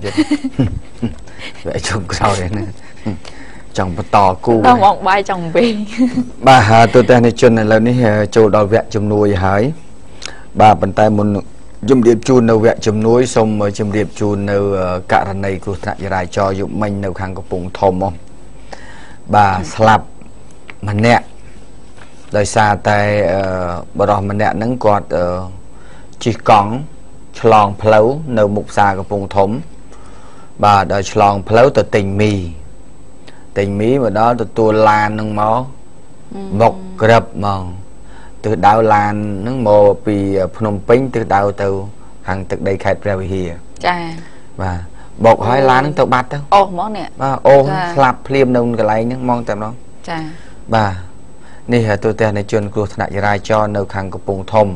ទៀត វគ្គចុងក្រោយហ្នឹងចង់បន្តគូ ដល់មកបាយចង់វិញ។ បាទ ទូទាំងជន ឥឡូវនេះចូលដល់វគ្គជំនួយហើយ។ បាទ ប៉ុន្តែមុនជំរាបជូននៅវគ្គជំនួយ សូមជំរាបជូននៅករណីគ្រោះថ្នាក់ចរាចរណ៍យប់មិញនៅខាងកំពង់ធំមក។ បាទ ស្លាប់ម្នាក់ ដោយសារតែបរិសម្នាក់ហ្នឹងគាត់ជិះកង់ឆ្លងផ្លូវនៅមុខផ្សារកំពង់ធំ។ បាទ ដល់ឆ្លងផ្លូវទៅទិញមី ទិញមីមកដល់ ទទួលឡាននឹងមកមកក្រឹបហ្មង ទិសដៅឡានហ្នឹងមកពីភ្នំពេញ ទិសដៅទៅខាងទឹកដីខេត្តព្រះវិហារ។ ចា បាទ បុកហើយឡានហ្នឹងទៅបាត់ទៅ អូសហ្មងនេះ។ បាទ អូសស្លាប់ភ្លាមនៅកន្លែងហ្នឹងហ្មងតែម្ដង។ ចា បាទ នេះទូទាំងនៃជនគ្រោះថ្នាក់ចរាចរណ៍នៅខាងកំពង់ធំ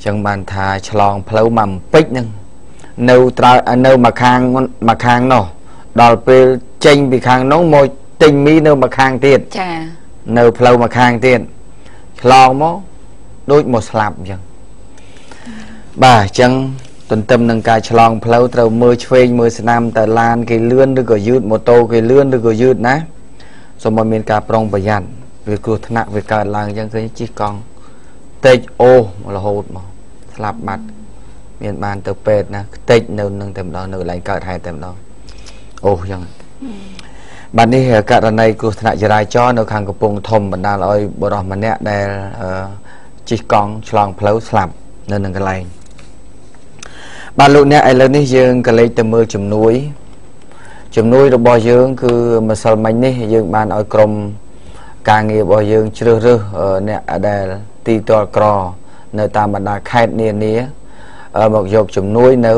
ចឹងបានថាឆ្លងផ្លូវមកពេចហ្នឹង នៅត្រើនៅមួយខាង មួយខាងនោះ ដល់ពេលចេញពីខាងនោះមកទិញមីនៅមួយខាងទៀត។ ចា នៅផ្លូវមួយខាងទៀត ឆ្លងមកដូចមកស្លាប់អញ្ចឹង។ បាទ អញ្ចឹងទន្ទឹមនឹងការឆ្លងផ្លូវ ត្រូវមើលឆ្វេងមើលស្នាម តើឡានគេលឿនឬក៏យឺត ម៉ូតូគេលឿនឬក៏យឺតណា សូមឲ្យមានការប្រុងប្រយ័ត្ន វាគ្រោះថ្នាក់វាកើតឡើងអញ្ចឹង ឃើញជិះកង់តិចអូសរហូតមកស្លាប់បាត់ មានបានទៅពេទ្យណា ខ្ទេចនៅនឹងតែម្ដង នៅកន្លែងកើតហេតុតែម្ដង អូសអញ្ចឹង។ បាទ នេះករណីគ្រោះថ្នាក់ចរាចរណ៍នៅខាងកំពង់ធំ បណ្ដាលឲ្យបុរសម្នាក់ដែលជិះកង់ឆ្លងផ្លូវស្លាប់នៅនឹងកន្លែង។ បាទ លោកអ្នក ឥឡូវនេះយើងក៏លេចទៅមើលជំនួយ ជំនួយរបស់យើង គឺម្សិលមិញនេះយើងបានឲ្យក្រុមការងាររបស់យើងជ្រើសរើសអ្នកដែលទីទ័លក្រនៅតាមបណ្ដាខេត្តនានា មកយកជំនួយនៅ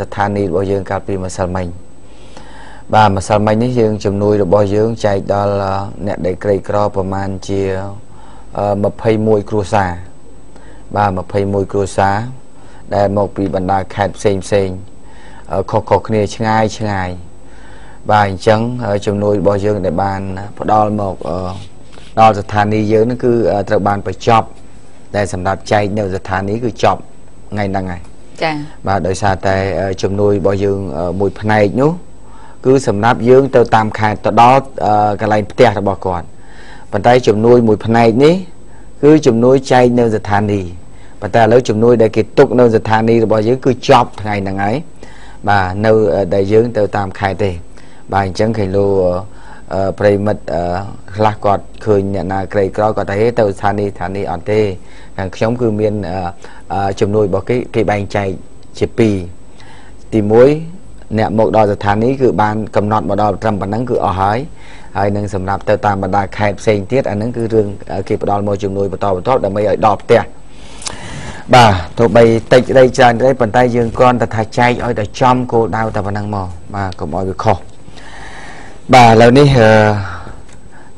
ស្ថានីយ៍របស់យើងកាលពីម្សិលមិញ។ បាទ ម្សិលមិញនេះយើងជំនួយរបស់យើងចែកដល់អ្នកដែលក្រីក្រប្រមាណជា21គ្រួសារ។ បាទ 21គ្រួសារដែលមកពីបណ្ដាខេត្តផ្សេងផ្សេងខុសៗគ្នាឆ្ងាយឆ្ងាយ។ បាទ អញ្ចឹងជំនួយរបស់យើងដែលបានផ្ដល់មកដល់ស្ថានីយ៍យើងនឹង គឺត្រូវបានបញ្ចប់ ដែលសម្រាប់ចែកនៅស្ថានីយ៍គឺចប់ថ្ងៃហ្នឹងហើយ។ ចា បាទ ដោយសារតែជំនួយរបស់យើងមួយផ្នែកនោះ គឺសម្រាប់យើងទៅតាមខេត្តទៅដល់កន្លែងផ្ទះរបស់គាត់ ប៉ុន្តែជំនួយមួយផ្នែកនេះគឺជំនួយចែកនៅស្ថានីយ៍ ប៉ុន្តែឥឡូវជំនួយដែលគេទុកនៅស្ថានីយ៍របស់យើងគឺចប់ថ្ងៃហ្នឹងហើយ។ បាទ នៅដែលយើងទៅតាមខេត្តទេ។ បាទ អញ្ចឹងឃើញលោកប្រិមិត្តខ្លះគាត់ឃើញអ្នកណាក្រីក្រ គាត់ថាហេទៅស្ថានីយ៍ ស្ថានីយ៍អត់ទេ ខាងខ្ញុំគឺមានជំនួយរបស់គេ គេបែងចែកជាពីរ ទី1 អ្នកមកដល់ស្ថានីយ៍គឺបានកំណត់មកដល់ត្រឹមប៉ុណ្ណឹងគឺអស់ហើយ ហើយនឹងសម្រាប់ទៅតាមបណ្ដាខេត្តផ្សេងទៀត អាហ្នឹងគឺរឿងគេផ្ដល់មកជំនួយបន្តបន្តដើម្បីឲ្យដល់ផ្ទះ។ បាទ ទោះបីតិចក្តីច្រើនក្តី ប៉ុន្តែយើងគ្រាន់តែថាចែកឲ្យតែចំគោលដៅតែប៉ុណ្ណឹងមក បាទ កុំឲ្យវាខុស។ បាទ ឥឡូវនេះ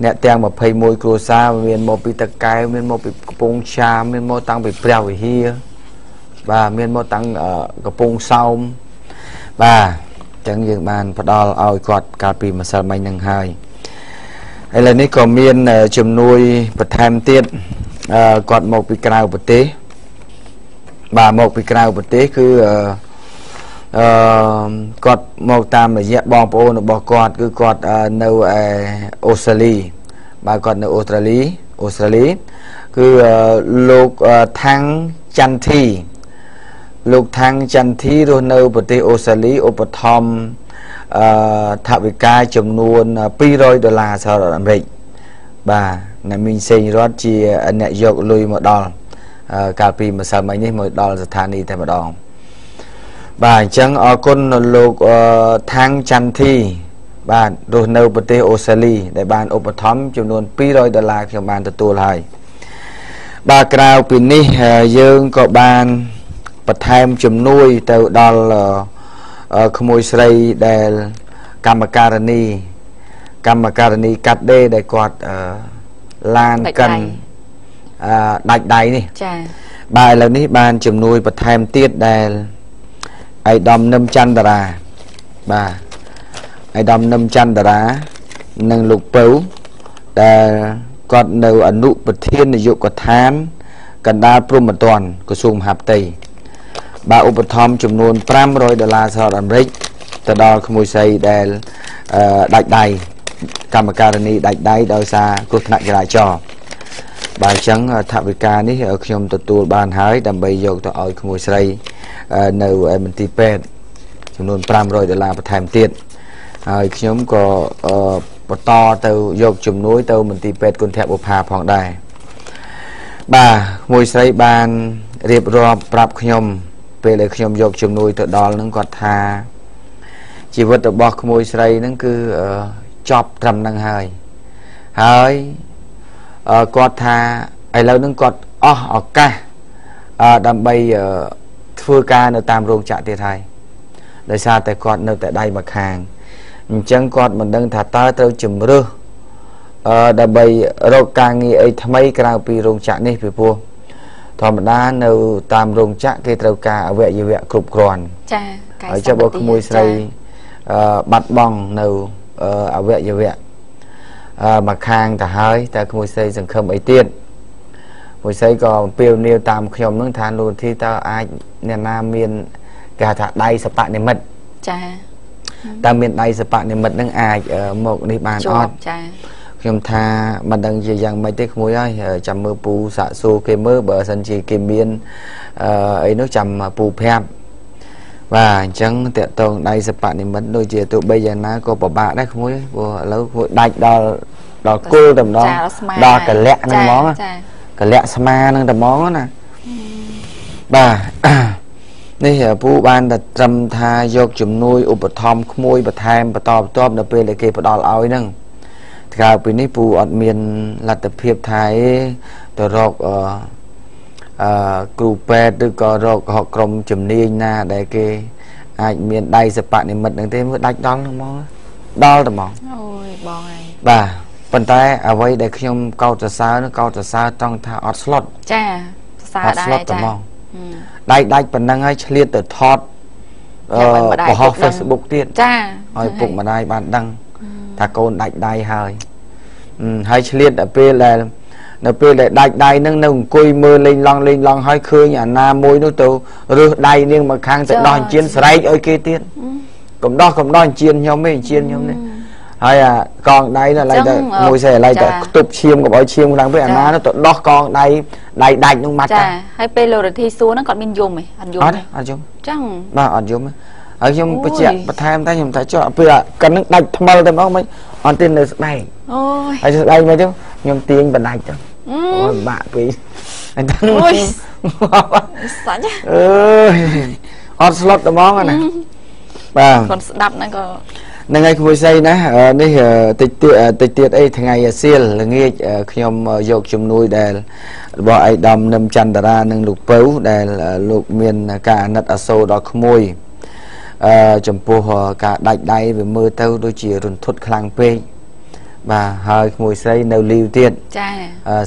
អ្នកទាំង21គ្រួសារ មានមកពីតកែវ មានមកពីកំពង់ចាម មានមកតាំងពីព្រះវិហារ បាទ មានមកតាំងកំពង់សោម។ បាទ អញ្ចឹងយើងបានផ្ដល់ឲ្យគាត់កាលពីម្សិលមិញនឹងហើយ។ ឥឡូវនេះក៏មានជំនួយបន្ថែមទៀត គាត់មកពីក្រៅប្រទេស។ បាទ មកពីក្រៅប្រទេស គឺអឺគាត់មកតាមរយៈបងប្អូនរបស់គាត់ គឺគាត់នៅឯអូស្ត្រាលី។ បាទ គាត់នៅអូស្ត្រាលី អូស្ត្រាលី គឺលោកថាំងចន្ទធី លោកថាំងចន្ទធីរស់នៅប្រទេសអូស្ត្រាលី ឧបត្ថម្ភអឺថវិកាចំនួន200ដុល្លារសហរដ្ឋអាមេរិក។ បាទ អ្នកមីងសេងរតជាអ្នកយកលុយមកដល់កាលពីម្សិលមិញនេះ មកដល់ស្ថានីយ៍តែម្ដង។ បាទ អញ្ចឹងអរគុណលោកថាំងចន្ទធី បាទ រស់នៅប្រទេសអូស្ត្រាលី ដែលបានឧបត្ថម្ភចំនួន200ដុល្លារ ខ្ញុំបានទទួលហើយ។ បាទ ក្រៅពីនេះយើងក៏បានបន្ថែមជំនួយទៅដល់ក្មួយស្រីដែលកម្មការនី កម្មការនីកាត់ដេរ ដែលគាត់ឡានកិនដាច់ដៃនេះ។ ចា បាទ ឥឡូវនេះបានជំនួយបន្ថែមទៀត ដែលឯកឧត្តមនឹមចន្ទរា បាទ ឯកឧត្តមនឹមចន្ទរានិងលោកពៅ ដែលគាត់នៅអនុប្រធាននាយកដ្ឋានកណ្ដាលព្រហ្មទណ្ឌក្រសួងមហាផ្ទៃ បាទ ឧបត្ថម្ភចំនួន500ដុល្លារសហរដ្ឋអាមេរិក។ ទៅដល់ក្មួយស្រីដែលដាច់ដៃកម្មការនីដាច់ដៃដោយសារគ្រោះថ្នាក់ចរាចរណ៍បាទអញ្ចឹងថវិកានេះខ្ញុំទទួលបានហើយដើម្បីយកទៅឲ្យក្មួយស្រីនៅឯមន្ទីរពេទ្យចំនួន500ដុល្លារបន្ថែមទៀតហើយខ្ញុំក៏បន្តទៅយកជំនួយទៅមន្ទីរពេទ្យគុណធបុប្ផាផងដែរបាទក្មួយស្រីបានរៀបរាប់ប្រាប់ខ្ញុំពេលដែលខ្ញុំយកជំនួយទៅដល់នឹងគាត់ថាជីវិតរបស់ក្មួយស្រីនឹងគឺចប់ត្រឹមនឹងហើយហើយគាត់ថាឥឡូវនឹងគាត់អស់ឱកាសដើម្បីធ្វើការនៅតាមរោងចក្រទៀតហើយដោយសារតែគាត់នៅតែដៃមួយខាងអញ្ចឹងគាត់មិនដឹងថាតើត្រូវជំរើសដើម្បីរកការងារអីថ្មីក្រៅពីរោងចក្រនេះពីព្រោះធម្មតានៅតាមរោងចក្រគេត្រូវការអវយវៈគ្រប់គ្រាន់ចា៎ហើយចុះបើក្មួយស្រីបាត់បង់នៅអវយវៈមួយខាងទៅហើយតែក្មួយស្រីសង្ឃឹមអីទៀតក្មួយស្រីក៏អំពាវនាវតាមខ្ញុំនឹងថាលោកធីតើអាចអ្នកណាមានគេហៅថាដៃសបនិមិត្តចា៎តើមានដៃសបនិមិត្តនឹងអាចមកនេះបានអត់ចា៎ខ្ញុំថាមិនដឹងជាយ៉ាងម៉េចទេក្មួយហើយចាំមើលពូសាក់សួរគេមើលបើសិនជាគេមានអីនោះចាំពូប្រាប់បាទអញ្ចឹងតកតងដៃសបនិមិត្តដូចជាទោះបីយ៉ាងណាក៏ពិបាកដែរក្មួយព្រោះឥឡូវក្មួយដាច់ដល់គល់តែម្ដងដល់កលៈហ្នឹងហ្មងកលៈស្មាហ្នឹងតែហ្មងណាបាទនេះពូបានតែត្រឹមថាយកជំនួយឧបត្ថម្ភក្មួយបន្ថែមបន្តបន្ទាប់នៅពេលដែលគេផ្ដល់ឲ្យហ្នឹងក្រៅពីនេះពូអត់មានលទ្ធភាពថាឯទៅរកគ្រូពេទ្យឬក៏រកក្រុមជំនាញណាដែលគេអាចមានដៃសបនិមិត្តហ្នឹងទេមើលដាច់ដល់ហ្នឹងហ្មងដល់តែហ្មងអូយបងហើយបាទប៉ុន្តែអ្វីដែលខ្ញុំកោតសរសើរនោះកោតសរសើរត្រង់ថាអត់ស្លុតចាសរសើរដែរចាហ្មងដៃដាច់ប៉ុណ្ណឹងហើយឆ្លៀតទៅថតបង្ហោះ Facebook ទៀតចាឲ្យពុកម្ដាយបានដឹងថាកូនដាច់ដៃហើយហើយឆ្លៀតដល់ពេលដែលនៅពេលដែលដាច់ដៃនឹងនៅអង្គុយមើលលេងឡង់ហើយឃើញអាណាមួយនោះទៅរើសដៃនាងមកខាងទៅដោះអញ្ជៀនស្រែកឲ្យគេទៀតកំដោះអញ្ជៀនខ្ញុំទេអញ្ជៀនខ្ញុំនេះហើយអាកងដៃនោះឡើយតែមួយសេឡើយតែខ្ទប់ឈាមកុំឲ្យឈាមខ្លាំងពេកអាណានោះទៅដោះកងដៃដៃដាច់នោះបាត់ចាហើយពេលលោករទ្ធីសួរហ្នឹងគាត់មានយំទេអត់យំអត់យំចឹងបាទអត់យំហើយខ្ញុំបញ្ជាក់បន្ថែមតែខ្ញុំថាចុះពេលកិនហ្នឹងដាច់ថ្មិលតែហ្មងមិនអត់ទេនៅស្បែកអូយហើយស្បែកមកទៅខ្ញុំទាញបណ្ដាច់ទៅអូយបាក់ពេកអញ្ចឹងអូយសាច់អើយអត់ស្លុតតែហ្មងណាបាទគាត់ស្ដាប់ហ្នឹងក៏ហ្នឹងហើយក្មួយស្រីណានេះតិចទៀតអីថ្ងៃសៀលល្ងាចខ្ញុំយកជំនួយដែលរបស់ឯកឧត្តមនឹមចន្ទរានិងលោកពៅដែលលោកមានការអាណិតអាសូរដល់ក្មួយចំពោះការដាច់ដៃវាមើលទៅដូចជារន្ធត់ខ្លាំងពេកបាទហើយក្មួយស្រីនៅលីវទៀតចា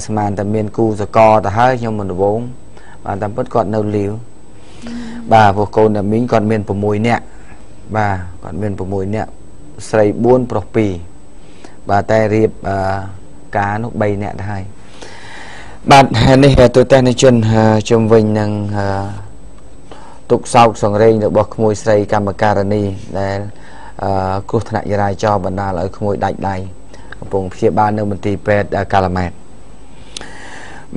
ស្មានតែមានគូសកទៅហើយខ្ញុំមិនរវងបាទតាមពិតគាត់នៅលីវបាទព្រោះកូនតាមីងគាត់មាន6នាក់បាទគាត់មាន6នាក់ស្រី4ប្រុស2បាទតែរៀបការនោះ3នាក់ទៅហើយបាទនេះទូទាំងជនជុំវិញនឹងទុកសោកសង្រេងរបស់ក្មួយស្រីកម្មការនីដែលគ្រោះថ្នាក់ចរាចរណ៍បណ្ដាលឲ្យក្មួយដាច់ដៃកំពុងព្យាបាលនៅមន្ទីរពេទ្យកាឡាម៉ែត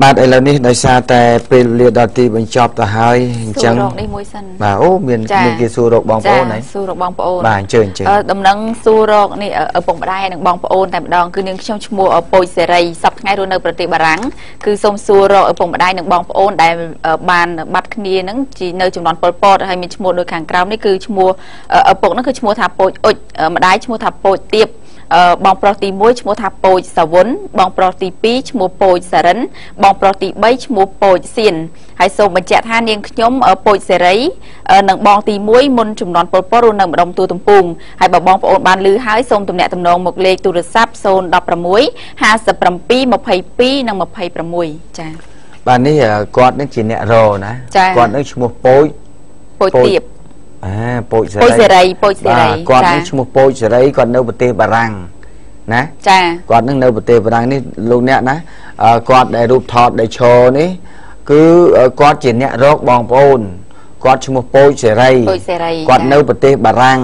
បាទឥឡូវនេះដោយសារតែពេលវេលាដល់ទីបញ្ចប់ទៅហើយអញ្ចឹងសួររកនេះមួយសិនបាទអូមានគេសួររកបងប្អូនហើយសួររកបងប្អូនបាទអញ្ជើញដំណឹងសួររកនេះឪពុកម្ដាយនិងបងប្អូនតែម្ដងគឺនាងខ្ញុំឈ្មោះពូជសេរីសប្តាហ៍ថ្ងៃរស់នៅប្រទេសបារាំងគឺសូមសួររកឪពុកម្ដាយនិងបងប្អូនដែលបានបាត់គ្នានឹងនៅចំនួនប៉ុលពតហើយមានឈ្មោះដូចខាងក្រោមនេះគឺឈ្មោះឪពុកនឹងគឺឈ្មោះថាពូជអ៊ុចម្ដាយឈ្មោះថាពូជទៀបបងប្រុសទី1ឈ្មោះថាពូជសាវុនបងប្រុសទី2ឈ្មោះពូជសារិនបងប្រុសទី3ឈ្មោះពូជសៀនហើយសូមបញ្ជាក់ថានាងខ្ញុំពូជសេរីនិងបងទី1មុនចំនួនប៉ុលពតរស់នៅម្ដុំទូទំពូងហើយបើបងប្អូនបានឮហើយសូមទំនាក់ទំនងមកលេខទូរស័ព្ទ016 57 22និង26ចាបាទនេះគាត់នឹងជាអ្នករណាគាត់នឹងឈ្មោះពូជទៀបពូជសេរីពូជសេរីគាត់នឹងឈ្មោះពូជសេរីគាត់នៅប្រទេសបារាំងណាចាគាត់នឹងនៅប្រទេសបារាំងនេះលោកអ្នកណាគាត់ដែលរូបថតដែលឈរនេះគឺគាត់ជាអ្នករកបងប្អូនគាត់ឈ្មោះពូជសេរី គាត់នៅប្រទេសបារាំង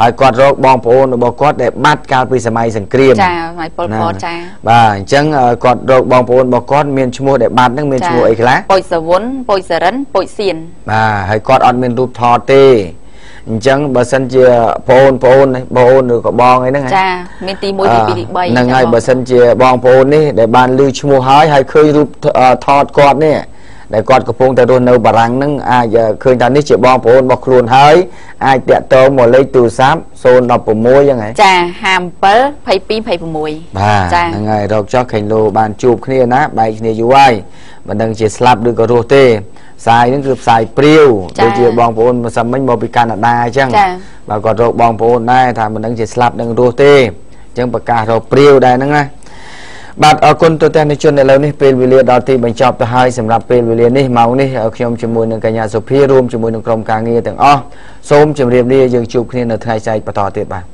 ហើយគាត់រកបងប្អូនរបស់គាត់ដែលបាត់កាលពីសម័យសង្គ្រាមចាសម័យប៉ុលពតចាបាទអញ្ចឹងគាត់រកបងប្អូនរបស់គាត់មានឈ្មោះដែលបាត់ហ្នឹងមានឈ្មោះអីខ្លះពុជសវុនពុជសរិនពុជសៀនបាទហើយគាត់អត់មានរូបថតទេអញ្ចឹងបើសិនជាបងប្អូនបងឬក៏បងអីហ្នឹងចាមានទី1ទី2ទី3ហ្នឹងហើយបើសិនជាបងប្អូននេះដែលបានឮឈ្មោះហើយហើយឃើញរូបថតគាត់នេះដែលគាត់កំពុងតែរស់នៅបារាំងហ្នឹងអាចឃើញថានេះជាបងប្អូនរបស់ខ្លួនហើយអាចតាក់ទងមកលេខទូរស័ព្ទ016ហ្នឹងហើយចា57 22 26បាទហ្នឹងហើយរកចោះខេងលោបានជួបគ្នាណាបែកគ្នាយូរហើយមិនដឹងជាស្លាប់ឬក៏រស់ទេផ្សាយហ្នឹងគឺផ្សាយព្រាវដូចជាបងប្អូនមិនសាមិញមកពីកាណាដាអញ្ចឹងបាទគាត់រកបងប្អូនដែរថាមិនដឹងជាស្លាប់នឹងរស់ទេអញ្ចឹងប្រកាសរកព្រាវដែរហ្នឹងណាបាទអរគុណទូទាំងជនឥឡូវនេះពេលវេលាដល់ទីបញ្ចប់ទៅហើយសម្រាប់ពេលវេលានេះម៉ោងនេះខ្ញុំជាមួយនឹងកញ្ញាសុភារួមជាមួយនឹងក្រុមការងារទាំងអស់សូមជម្រាបលាយើងជួបគ្នានៅថ្ងៃស្អែកបន្តទៀតបាទ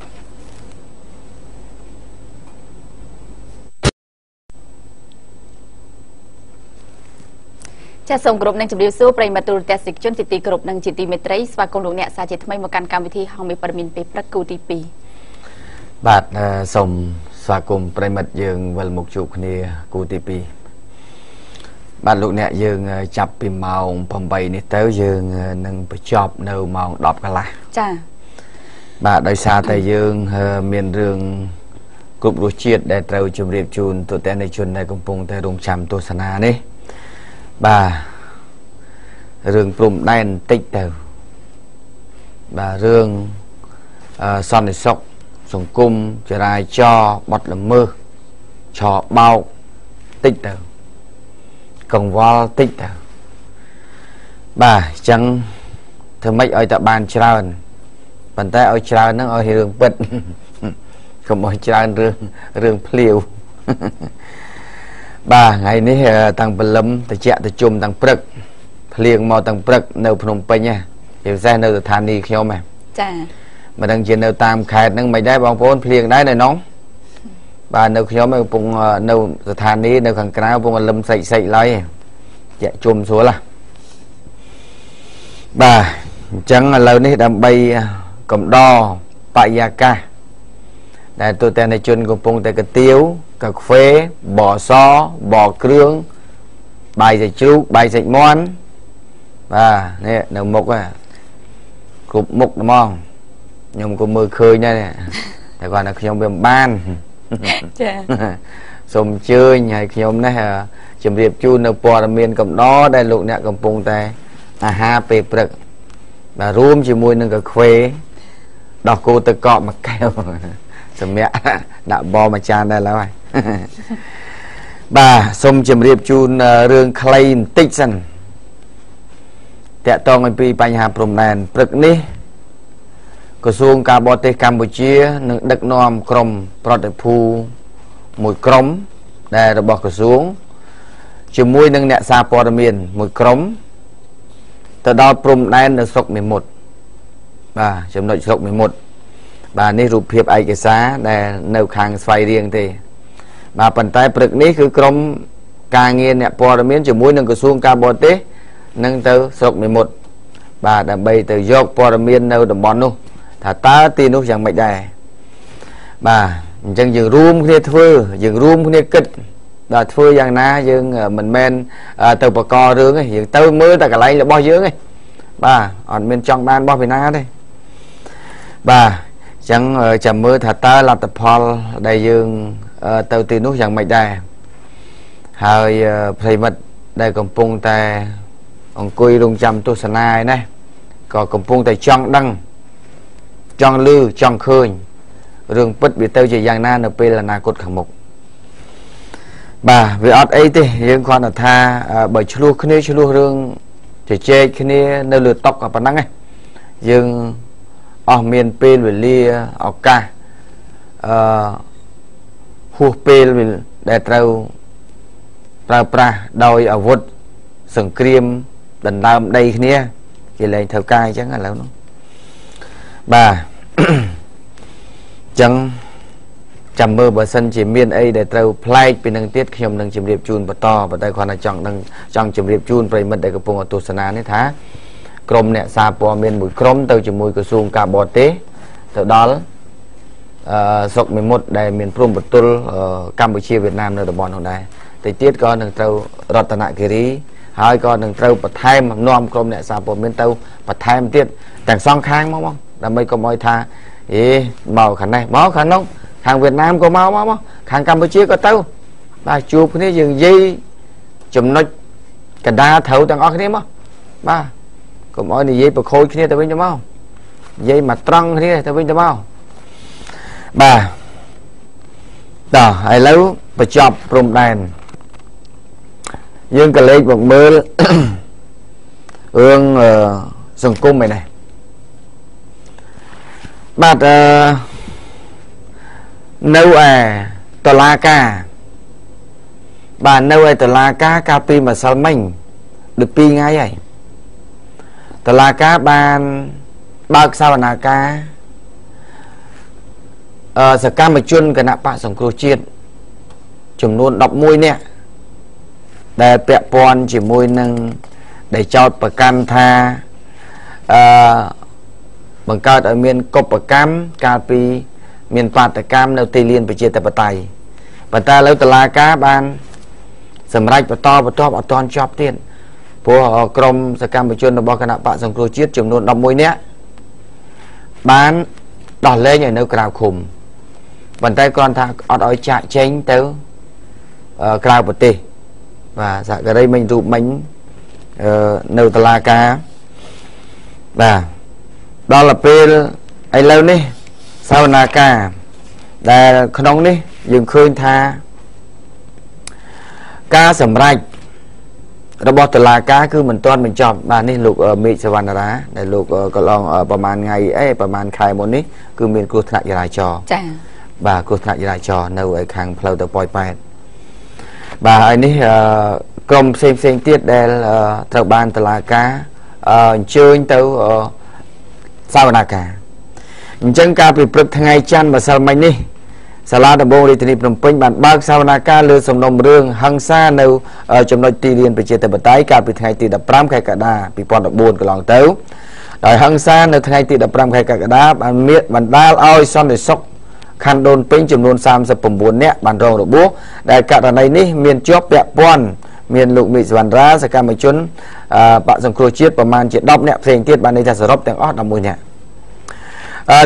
ចាសសូមគោរពនិងជម្រាបសួរប្រិយមិត្តទូរទស្សនិកជនជាទីគោរពនិងជាទីមេត្រីស្វាគមន៍លោកអ្នកសាជាថ្មីមកកាន់កម្មវិធីហងមេព័ត៌មានពេលព្រឹកគូទី2បាទសូមស្វាគមន៍ប្រិមិត្តយើងវិលមកជួបគ្នាគូទី2បាទលោកអ្នកយើងចាប់ពីម៉ោង8នេះទៅយើងនឹងបញ្ចប់នៅម៉ោង10កន្លះចាបាទដោយសារតែយើងមានរឿងគ្រប់រសជាតិដែលត្រូវជម្រាបជូនទូទាំងជនដែលកំពុងតែរងចាំទស្សនានេះបាទរឿងព្រំដែនបន្តិចទៅបាទរឿងសន្តិសុខសង្គមចរាចរណ៍បទល្មើសឆបោកតិចទៅកង្វល់តិចទៅបាទអញ្ចឹងធ្វើម៉េចឲ្យតែបានច្រើនប៉ុន្តែឲ្យច្រើនហ្នឹងឲ្យរឿងពិតកុំឲ្យច្រើនរឿងភ្លាវបាទថ្ងៃនេះតាំងព្រលឹមតិចតិជុំតាំងព្រឹកភ្លៀងមកតាំងព្រឹកនៅភ្នំពេញណាជាពិសេសនៅស្ថានីយ៍ខ្ញុំហ៎ចាមិនដឹងជានៅតាមខេត្តហ្នឹងមិនដែរបងប្អូនភ្លៀងដែរនៅនោះបាទនៅខ្ញុំកំពុងនៅស្ថានីយ៍នៅខាងក្រៅកំពុងលឹមសាច់សាច់ឡើយជាក់ជុំស្រួលហ៎បាទអញ្ចឹងឥឡូវនេះដើម្បីកំដរបរិយាកាសដែលទូទាំងជនកំពុងតែកាទៀវកាហ្វេបសបគ្រឿងបាយសាច់ជ្រូកបាយសាច់មាន់បាទនេះនៅមុខគ្រប់មុខហ្មងខ្ញុំក៏មើលឃើញដែរតែគាត់ថាខ្ញុំវាមិនបានចាសូមអញ្ជើញហើយខ្ញុំនេះជម្រាបជូននៅព័ត៌មានកំដរដែលលោកអ្នកកំពុងតែអាហារពេលព្រឹកបាទរួមជាមួយនឹងកាហ្វេដោះគោទឹកកកមួយកែវសម្រាប់ដាក់បមួយចានដែរឡើយបាទសូមជម្រាបជូនរឿងខ្លីបន្តិចសិនតាក់ទងអំពីបញ្ហាព្រំដែនព្រឹកនេះក្រសួងការបរទេសកម្ពុជានឹងដឹកនាំក្រុមប្រតិភូមួយក្រុមដែលរបស់ក្រសួងជាមួយនឹងអ្នកសារព័ត៌មានមួយក្រុមទៅដល់ព្រំដែននៅស្រុកមេមត់បាទចំណុចស្រុកមេមត់បាទនេះរូបភាពឯកសារដែលនៅខាងស្វាយរៀងទេបាទប៉ុន្តែព្រឹកនេះគឺក្រុមការងារអ្នកព័ត៌មានជាមួយនឹងក្រសួងការបរទេសនឹងទៅស្រុកមេមត់បាទដើម្បីទៅយកព័ត៌មាននៅតំបន់នោះថាតើទីនោះយ៉ាងម៉េចដែរបាទអញ្ចឹងយើងរួមគ្នាធ្វើយើងរួមគ្នាគិតដល់ធ្វើយ៉ាងណាយើងមិនមែនទៅបករឿងទេយើងទៅមើលតែកន្លែងរបស់យើងទេបាទអត់មានចង់បានរបស់ពីណាទេបាទអញ្ចឹងចាំមើលថាតើលទ្ធផលដែលយើងទៅទីនោះយ៉ាងម៉េចដែរហើយប្រិមិត្តដែលកំពុងតែអង្គុយរងចាំទស្សនាឯនេះក៏កំពុងតែចង់ដឹងចង់ឮចង់ឃើញរឿងពិតវាទៅជាយ៉ាងណានៅពេលអនាគតខាងមុខបាទវាអត់អីទេយើងគ្រាន់តែថាបើឆ្លោះគ្នាឆ្លោះរឿងជជែកគ្នានៅលើតុក៏ប៉ុណ្ណឹងឯងយើងអស់មានពេលវេលាឱកាសហួសពេលដែលត្រូវប្រើប្រាស់ដោយអាវុធសង្គ្រាមដណ្ដើមដីគ្នាគេលែងធ្វើការអញ្ចឹងឥឡូវនោះបាទអញ្ចឹងចាំមើលបើសិនជាមានអីដែលត្រូវប្លែកពីនឹងទៀតខ្ញុំនឹងជម្រាបជូនបន្តប៉ុន្តែគ្រាន់តែចង់ដឹងចង់ជម្រាបជូនប្រិមិត្តដែលកំពុងទស្សនានេះថាក្រុមអ្នកសារព័ត៌មានមួយក្រុមទៅជាមួយក្រសួងការបរទេស ទៅដល់ស្រុកមេមត់ដែលមានព្រំប្រទល់កម្ពុជាវៀតណាមនៅតំបន់នោះដែរតិចទៀតក៏នឹងត្រូវរតនគិរីហើយក៏នឹងត្រូវបន្ថែមនាំក្រុមអ្នកសារព័ត៌មានទៅបន្ថែមទៀតទាំងសងខាងមកមកដើម្បីកុំឲ្យថាអេមកខាងនេះមកខាងនោះខាងវៀតណាមក៏មកមកខាងកម្ពុជាក៏ទៅបាទជួបគ្នាយើងនិយាយចំណុចកណ្ដាលត្រូវទាំងអស់គ្នាមកបាទកុំឲ្យនិយាយប្រខូចគ្នាទៅវិញទៅមកនិយាយមកត្រង់គ្នាទៅវិញទៅមកបាទតោះឥឡូវបញ្ចប់ព្រំដែនយើងក៏លេខមកមើលរឿងសង្គមឯនេះបាទនៅឯតឡាការបាទនៅឯតឡាការកាលពីម្សិលមិញដូច2ថ្ងៃហើយតឡាការបានបើកសវនាការសកម្មជនគណៈបកសង្គ្រោះជាតិចំនួន11នាក់ដែលពាក់ព័ន្ធជាមួយនឹងដែលចោទប្រកាន់ថាបង្កើតឲ្យមានកុបកម្មកាលពីមានបាតកម្មនៅទីលានប្រជាធិបតេយ្យប៉ុន្តែឥឡូវតុលាការបានសម្រេចបន្តបន្ទាប់អត់ទាន់ចប់ទៀតព្រោះក្រុមសកម្មជនរបស់គណៈបកសង្គ្រោះជាតិចំនួន11នាក់បានដោះលែងឲ្យនៅក្រៅឃុំប៉ុន្តែគ្រាន់ថាអត់ឲ្យចាកចេញទៅក្រៅប្រទេសបាទសហការីមិញរូបមិញនៅតុលាការបាទដល់ពេលឥឡូវនេះសវនាការដែលក្នុងនេះយើងឃើញថាការសម្រេចរបស់តុលាការគឺមិនទាន់បញ្ចប់បាទនេះលោកមេឃសវណ្ណរាដែលលោកកន្លងប្រហែលថ្ងៃអីប្រហែលខែមុននេះគឺមានគ្រោះថ្នាក់ចរាចរណ៍ចា៎បាទគ្រោះថ្នាក់ចរាចរណ៍នៅឯខាងផ្លូវទៅប៉ោយប៉ែតបាទហើយនេះក្រុមផ្សេងផ្សេងទៀតដែលត្រូវបានតុលាការអញ្ជើញទៅសវនាការអញ្ចឹងកាលពីព្រឹកថ្ងៃច័ន្ទម្សិលមិញនេះសាលាដំបងរាជធានីភ្នំពេញបានបើកសវនាការលើសំណុំរឿងហិង្សានៅចំណុចទីលានប្រជាធិបតេយ្យកាលពីថ្ងៃទី15ខែកក្កដា2014កន្លងទៅដោយហិង្សានៅថ្ងៃទី15ខែកក្កដាបានមានបណ្ដាលឲ្យសន្តិសុខខណ្ឌដូនពេញចំនួន39នាក់បានរងរបួសដែលករណីនេះមានជាប់ពាក់ព័ន្ធមានលោកមេឃសវណ្ណរាសកម្មជនបកសង្គ្រោះជាតិប្រមាណជា10នាក់ផ្សេងទៀតបានន័យថាសរុបទាំងអស់11នាក់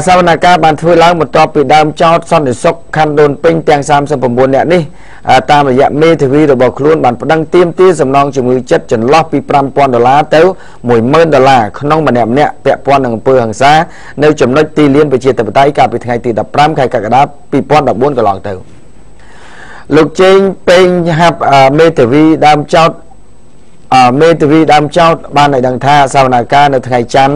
សវនកម្មបានធ្វើឡើងបន្ទាប់ពីដើមចោតសន្តិសុខខណ្ឌដូនពេញទាំង39នាក់នេះតាមរយៈមេធាវីរបស់ខ្លួនបានប្តឹងទាមទារសំណងជំងឺចិត្តចន្លោះពី5000ដុល្លារទៅ10000ដុល្លារក្នុងម្នាក់ម្នាក់ពាក់ព័ន្ធនឹងអំពើហិង្សានៅចំណុចទីលានប្រជាធិបតេយ្យកាលពីថ្ងៃទី15ខែកក្កដា2014កន្លងទៅលោកជេងពេញហាប់មេធាវីដើមចោតមេធាវីដើមចោតបានឲ្យដឹងថាសវនកម្មនៅថ្ងៃច័ន្ទ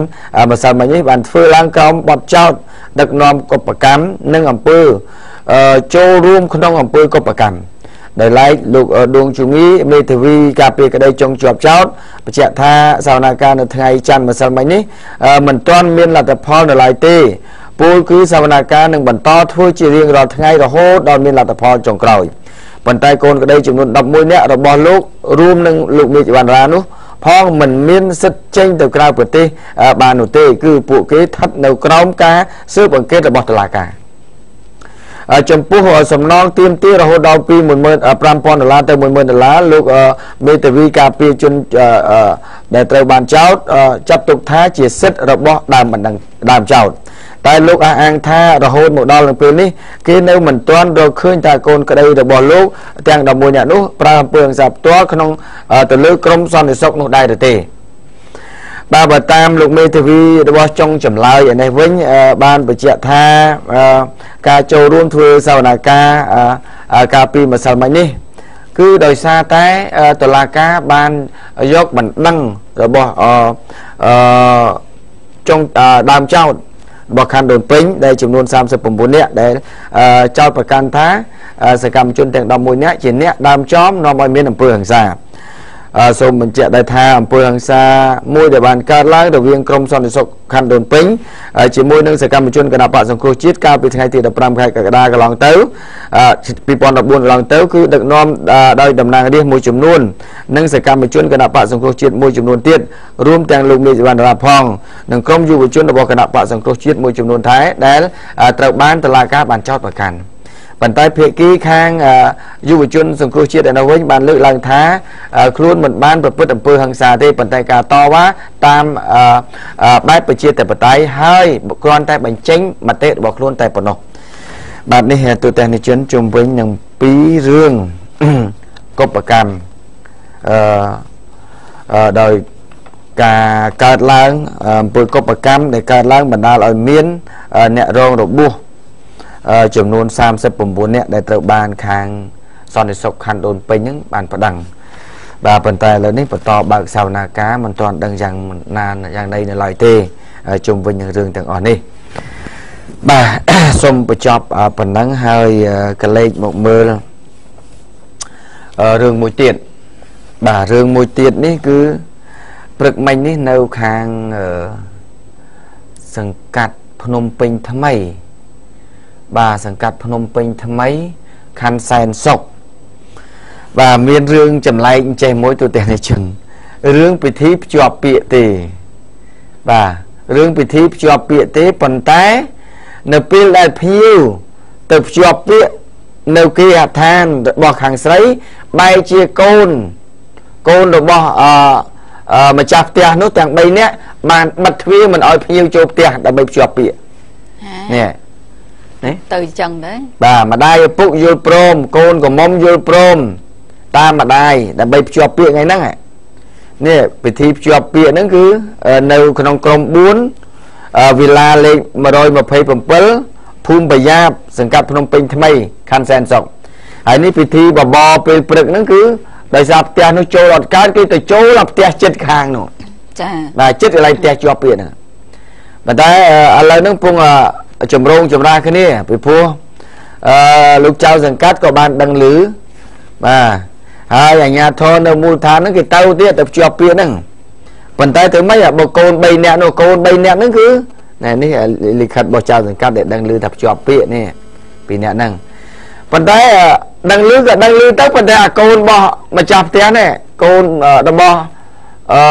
ម្សិលមិញនេះបានធ្វើឡើងក្រោមបទចោទដឹកនាំកុបកម្មនិងអំពើចូលរួមក្នុងអំពើកុបកម្មដោយឡែកលោកដួងជំងឺមេធាវីការពារក្តីចុងជាប់ចោតបញ្ជាក់ថាសវនកម្មនៅថ្ងៃច័ន្ទម្សិលមិញនេះមិនទាន់មានលទ្ធផលនៅឡើយទេពលគឺសវនកម្មនឹងបន្តធ្វើជារៀងរាល់ថ្ងៃរហូតដល់មានលទ្ធផលចុងក្រោយប៉ុន្តែកូនក្តីចំនួន11នាក់របស់លោករួមនឹងលោកមេឃវណ្ណរានោះផងមិនមានសិទ្ធិចេញទៅក្រៅប្រទេសបាននោះទេគឺពួកគេស្ថិតនៅក្រោមការស៊ើបអង្កេតរបស់តុលាការចំពោះសំណងទាមទាររហូតដល់ពី15000ដុល្លារទៅ10000ដុល្លារលោកមេធាវីការពារជនដែលត្រូវបានចោទចាត់ទុកថាជាសិទ្ធិរបស់ដើមបណ្ដឹងដើមចោទតែលោកអះអាងថារហូតមកដល់នឹងពេលនេះគេនៅមិនទាន់រកឃើញថាកូនក្តីរបស់លោកទាំង11នាក់នោះប្រើអំពើហិង្សាផ្ទាល់ក្នុងទៅលើក្រុមសន្តិសុខនោះដែរទេបាទបើតាមលោកមេធាវីរបស់ចុងចម្លើយឯនេះវិញបានបញ្ជាក់ថាការចូលរួមធ្វើសវនាការការពីម្សិលមិញនេះគឺដោយសារតែតុលាការបានយកបណ្ដឹងរបស់ចុងដើមចោតរបស់ខណ្ឌដូនពេញដែលចំនួន39នាក់ដែលចោទប្រកាន់ថាសកម្មជនទាំង11នាក់ជាអ្នកដើមចំនាំឲ្យមានអំពើហិង្សា សូមបញ្ជាក់ដែរថា អំពើហិង្សាមួយដែលបានកើតឡើងរវាងក្រុមសន្តិសុខខណ្ឌដូនពេញជាមួយនឹងសកម្មជនគណបក្សសង្គ្រោះជាតិ កាលពីថ្ងៃទី15ខែកក្កដាកន្លងទៅ 2014កន្លងទៅ គឺដឹកនាំដោយតំណាងរាស្ត្រមួយចំនួន និងសកម្មជនគណបក្សសង្គ្រោះជាតិមួយចំនួនទៀត រួមទាំងលោកមេវណ្ណរាផង និងក្រុមយុវជនរបស់គណបក្សសង្គ្រោះជាតិមួយចំនួនថែ ដែលត្រូវបានតុលាការបានចោទប្រកាន់។ ប៉ុន្តែភាគីខាងយុវជនសង្គ្រោះជាតិឯនោះវិញ បានលើកឡើងថា ខ្លួនមិនបានប្រព្រឹត្តអំពើហិង្សាទេ ប៉ុន្តែការតវ៉ាតាមបែបប្រជាធិបតេយ្យ ហើយគ្រាន់តែបញ្ចេញមតិរបស់ខ្លួនតែប៉ុណ្ណោះ។ បាទ នេះទូទាំងនិជនជុំវិញនឹងពីររឿងកុបកម្ម អឺដោយការកើតឡើងអំពើកុបកម្មដែលកើតឡើងបណ្ដាលឲ្យមានអ្នករងរបួសចំនួន39នាក់ ដែលត្រូវបានខាងសន្តិសុខខណ្ឌដូនពេញហ្នឹងបានប្តឹង។ បាទ ប៉ុន្តែឥឡូវនេះបន្តបើកសវនាការ មិនទាន់ដឹងយ៉ាងណាយ៉ាងណីនៅឡើយទេ ជុំវិញនឹងរឿងទាំងអស់នេះ។ បាទ សូមបញ្ចប់ប៉ុណ្ណឹងហើយកលេចមកមើលរឿងមួយទៀត។ បាទ រឿងមួយទៀតនេះគឺព្រឹកមិញនេះ នៅខាងសង្កាត់ភ្នំពេញថ្មី។ បាទ សង្កាត់ភ្នំពេញថ្មី ខណ្ឌសែនសុខ។ បាទ មានរឿងចម្លែកចេះមួយទូទាំងជន រឿងពិធីភ្ជាប់ពាក្យទេ។ បាទ រឿងពិធីភ្ជាប់ពាក្យទេ ប៉ុន្តែនៅពេលដែលភ្ញៀវទៅភ្ជាប់ពាក្យនៅគេហដ្ឋានរបស់ខាងស្រី បែរជាកូនរបស់អឺម្ចាស់ផ្ទះនោះទាំង3នាក់ បានបិទទ្វារមិនឲ្យភ្ញៀវចូលផ្ទះដើម្បីភ្ជាប់ពាក្យនេះ នេះទៅចឹងដែរ។ បាទ ម្ដាយឪពុកយល់ព្រម កូនកំមុំយល់ព្រមតាមម្ដាយដើម្បីភ្ជាប់ពាក្យថ្ងៃហ្នឹង។ នេះពិធីភ្ជាប់ពាក្យហ្នឹងគឺនៅក្នុងក្រុម4 វិឡាលេខ127 ភូមិប្រយ៉ាប សង្កាត់ភ្នំពេញថ្មី ខណ្ឌសែនសុខ។ ហើយនេះពិធីបបរពេលព្រឹកហ្នឹង គឺដោយសារផ្ទះនោះចូលអត់កើត គេទៅចូលដល់ផ្ទះចិត្តខាងនោះ។ ចា បាទ ចិត្តកន្លែងផ្ទះជាប់ពាក្យហ្នឹង។ ប៉ុន្តែឥឡូវហ្នឹងពងចម្រងចម្រាស់គ្នា ពីព្រោះអឺលោកចៅសង្កាត់ក៏បានដឹងឮ។ បាទ ហើយអាជ្ញាធរនៅមូលដ្ឋានហ្នឹងគេទៅទៀត ទៅភ្ជាប់ពាក្យហ្នឹង ប៉ុន្តែទៅម៉េចបើកូន3នាក់នោះ កូន3នាក់ហ្នឹងគឺណែ នេះលិខិតរបស់ចៅសង្កាត់ដែលដឹងឮថាភ្ជាប់ពាក្យនេះពីរនាក់ហ្នឹង ប៉ុន្តែដឹងឮក៏ដឹងឮទៅ ប៉ុន្តែអាកូនរបស់ម្ចាស់ផ្ទះនេះ កូនរបស់អឺ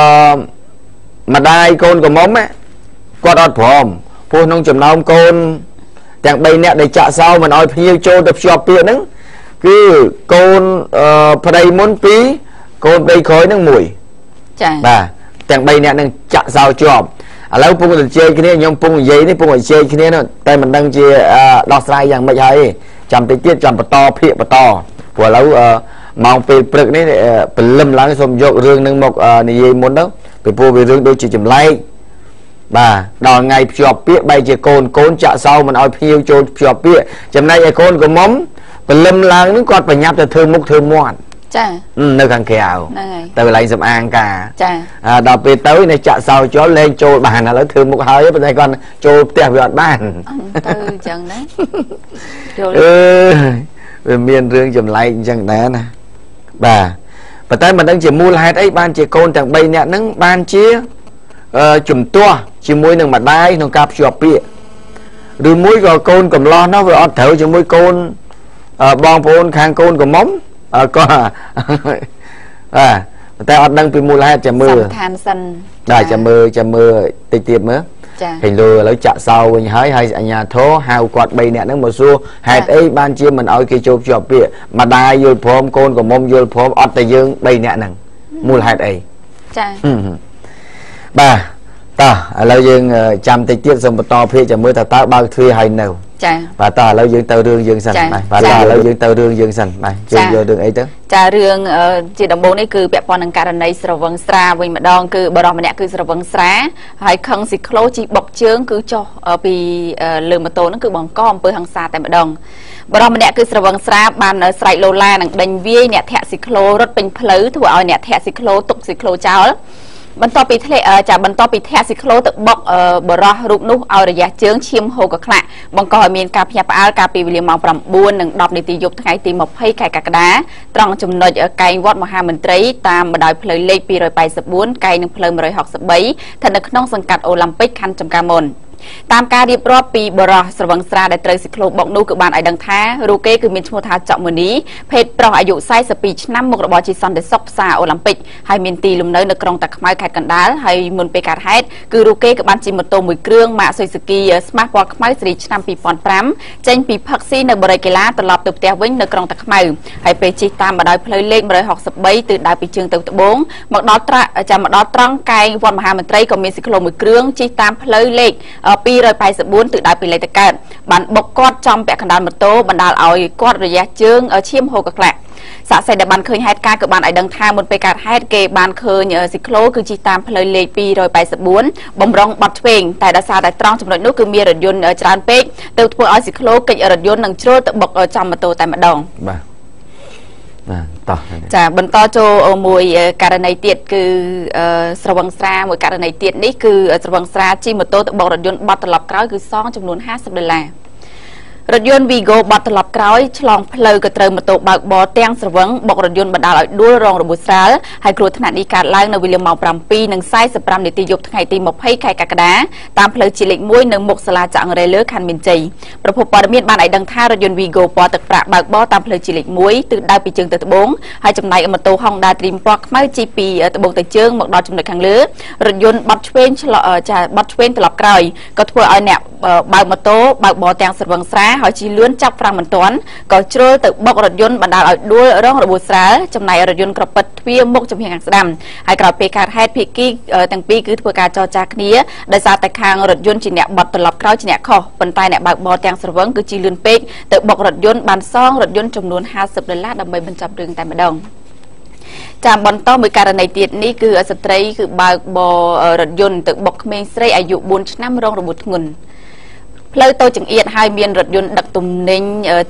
ម្ដាយកូនកំមុំ គាត់អត់ព្រម ព្រោះក្នុងចំណោមកូនទាំង3នាក់ដែលចាក់សោមិនឲ្យភ្ញៀវចូលទៅភ្ជាប់ពាក្យហ្នឹង គឺកូនប្តីមុន2 កូនប្តីក្រោយហ្នឹង1។ ចា បាទ ទាំង3នាក់ហ្នឹងចាក់សោជាប់។ ឥឡូវពងទៅជែកគ្នា ខ្ញុំពងនិយាយនេះពងឲ្យជែកគ្នានោះ តែមិនដឹងជាដោះស្រាយយ៉ាងម៉េចហើយ ចាំតិចទៀតចាំបន្តភាកបន្ត ព្រោះឥឡូវម៉ោងពេលព្រឹកនេះព្រលឹមឡើង សូមយករឿងនឹងមកនិយាយមុនទៅ ពីព្រោះវារឿងដូចជាចម្លែក។ បាទ ដល់ថ្ងៃភ្ជាប់ពាក្យ បែរជាកូនកូនចាក់សោមិនឲ្យភ្ញៀវចូលភ្ជាប់ពាក្យ ចំណែកឯកូនក្រមុំព្រលឹមឡើងនឹងគាត់ប្រញាប់ទៅធ្វើមុខធ្វើមាត់ ចា នៅខាងក្រៅ ហ្នឹងហើយ ទៅកន្លែងសំអាងការ ចា ដល់ពេលទៅនេះចាក់សោចូលលែងចូលបាន ឥឡូវធ្វើមុខហើយ ប៉ុន្តែគាត់ចូលផ្ទះវាអត់បាន ទៅអញ្ចឹងណា យល់អឺវាមានរឿងចម្លែកអញ្ចឹងដែរណា។ បាទ ប៉ុន្តែមិនដឹងជាមូលហេតុអីបានជាកូនទាំង3នាក់ហ្នឹងបានជាជំទាស់ជាមួយនឹងម្ដាយក្នុងការភ្ជាប់ពាក្យ ឬមួយក៏កូនកំឡោះនោះវាអត់ត្រូវជាមួយកូនបងប្អូនខាងកូនកំមុំក៏ បាទ តែអត់ដឹងពីមូលហេតុ ចាំមើលឋានសិន បាទ ចាំមើល ចាំមើលតិចទៀតមើល ចា ឃើញលើឥឡូវចាក់សោវិញហើយ ហើយអាញាធរហៅគាត់3នាក់ហ្នឹងមកសួរ ហេតុអីបានជាមិនឲ្យគេចូលភ្ជាប់ពាក្យ ម្ដាយយល់ព្រមកូនកំមុំយល់ព្រម អត់តែយើង3នាក់ហ្នឹង មូលហេតុអី? ចា បាទ តោះឥឡូវយើងចាំតិចទៀតសូមបន្តភាគ ចាំមើលថាតើបើកទ្វារហើយនៅ។ ចា បាទ តោះឥឡូវយើងទៅរឿងយើងសិន។ បាទ ឥឡូវយើងទៅរឿងយើងសិន។ បាទ យើងយករឿងអីទៅ? ចា រឿងជាដំបូងនេះគឺពាក់ព័ន្ធនឹងករណីស្រវឹងស្រាវិញម្ដង គឺបរិសម្នាក់គឺស្រវឹងស្រា ហើយខឹងស៊ីក្លូជីបុកជើង គឺចុះពីលើម៉ូតូហ្នឹង គឺបង្កអំពើហិង្សាតែម្ដង។ បរិសម្នាក់គឺស្រវឹងស្រា បានស្រែកលោឡានិងដេញវាយអ្នកធាក់ស៊ីក្លូរត់ពេញផ្លូវ ធ្វើឲ្យអ្នកធាក់ស៊ីក្លូទុកស៊ីក្លូចោល។ បន្ទាប់ពីធ្លាក់ចាបន្ទាប់ពីធាក់ស៊ីក្លូទៅបុកបរោះរូបនោះឲ្យរយៈជើងឈាមហូរកក្លាក់បង្កឲ្យមានការភ្ញាក់ផ្អើលកាលពីវេលាម៉ោង9:10នាទីយប់ថ្ងៃទី20ខែកក្កដាត្រង់ចំណុចកែងវត្តមហាមន្ត្រីតាមបណ្ដោយផ្លូវលេខ284កែងនឹងផ្លូវ163ស្ថិតនៅក្នុងសង្កាត់អូឡាំពិកខណ្ឌចំការមនតាមការរៀបរាប់ពីបរោះស្រវឹងស្រាដែលត្រូវស៊ីក្លូបុកនោះគឺបានឲ្យដឹងថារូបគេគឺមានឈ្មោះថាចក់មុនីភេទប្រុសអាយុ42ឆ្នាំមុខរបរជាសន្តិសុខផ្សារអូឡាំពិកហើយមានទីលំនៅនៅក្រុងតាខ្មៅខេត្តកណ្ដាលហើយមុនពេលកើតហេតុគឺរូបគេក៏បានជិះម៉ូតូមួយគ្រឿងម៉ាកស៊ុយស៊ូគីស្មាស់ពណ៌ខ្មៅស៊េរីឆ្នាំ2005ចេញពីផឹកស៊ីនៅបរិយាកីឡាត្រឡប់ទៅផ្ទះវិញនៅក្រុងតាខ្មៅហើយពេលជិះតាមបណ្ដោយផ្លូវលេខ163ទិសដៅពីជើងទៅត្បូងមកដល់ត្រង់កែងវត្តមហាមន្ត្រីក៏មានស៊ីក្លូមួយគ្រឿងជិះតាមផ្លូវលេខ284ទិសដៅពីលេខតកើតបានបុកគាត់ចំពាក់កណ្ដាលម៉ូតូបណ្ដាលឲ្យគាត់រយៈជើងឈាមហូរកក្លាក់សាក្សីដែលបានឃើញហេតុការណ៍ក៏បានឲ្យដឹងថាមុនពេលកើតហេតុគេបានឃើញស៊ីក្លូគឺជិះតាមផ្លូវលេខ284បំរុងបត់ឆ្វេងតែដោយសារតែត្រង់ចំណុចនោះគឺមានរថយន្តច្រើនពេកទើបធ្វើឲ្យស៊ីក្លូកិច្ចរថយន្តនឹងជ្រុលទៅបុកចំម៉ូតូតែម្ដងបាទតោះចាបន្តចូលមួយករណីទៀតគឺស្រវឹងស្រាមួយករណីទៀតនេះគឺស្រវឹងស្រាជិះម៉ូតូទៅបុករថយន្តបត់ត្រឡប់ក្រោយគឺសងចំនួន50ដុល្លាររថយន្ត Vigo បត់ត្រឡប់ក្រោយឆ្លងផ្លូវក៏ត្រូវម៉ូតូបើកបរទាំងស្រវឹងបុករថយន្តបណ្ដាលឲ្យដួលរងរបួសស្រាលហើយគ្រោះថ្នាក់នេះកើតឡើងនៅវេលាម៉ោង7:45នាទីយប់ថ្ងៃទី20ខែកក្កដាតាមផ្លូវជាតិលេខ1នៅមុខសាលាចាក់អង្រែលើខណ្ឌមានជ័យប្រភពព័ត៌មានបានឲ្យដឹងថារថយន្ត Vigo ពណ៌ទឹកប្រាក់បើកបរតាមផ្លូវជាតិលេខ1ទិសដៅពីជើងទៅត្បូងហើយចំណែកម៉ូតូ Honda Dream ពណ៌ខ្មៅជិះពីត្បូងទៅជើងមកដល់ចំណុចខាងលើរថយន្តបត់ឆ្វេងត្រឡប់ក្រោយក៏ធ្វើឲ្យអ្នកបើកម៉ូតូបើកបរទាំងស្រវឹងស្រាហើយជិះលឿនចាប់ហ្វ្រាំងមិនទាន់ក៏ជ្រុលទៅបុករថយន្តបណ្ដាលឲ្យដួលរងរបួសស្រាលចំណែករថយន្តក្រពិតទ្វារមុខចំហៀងខាងស្ដាំហើយក្រោយពេលកើតហេតុភាគីទាំងពីរគឺធ្វើការចរចាគ្នាដោយសារតែខាងរថយន្តជាអ្នកបត់ត្រឡប់ក្រោយជាអ្នកខុសប៉ុន្តែអ្នកបើកបរទាំងស្រវឹងគឺជិះលឿនពេកទៅបុករថយន្តបានសងរថយន្តចំនួន50ដុល្លារដើម្បីបញ្ចប់រឿងតែម្ដងចាំបន្តមួយករណីទៀតនេះគឺស្ត្រីគឺបើកបររថយន្តទៅបុកក្មេងស្រីអាយុ4ឆ្នាំរងរបួសធ្ងន់ផ្លូវតូចចង្អៀតហើយមានរថយន្តដឹកទំនិញ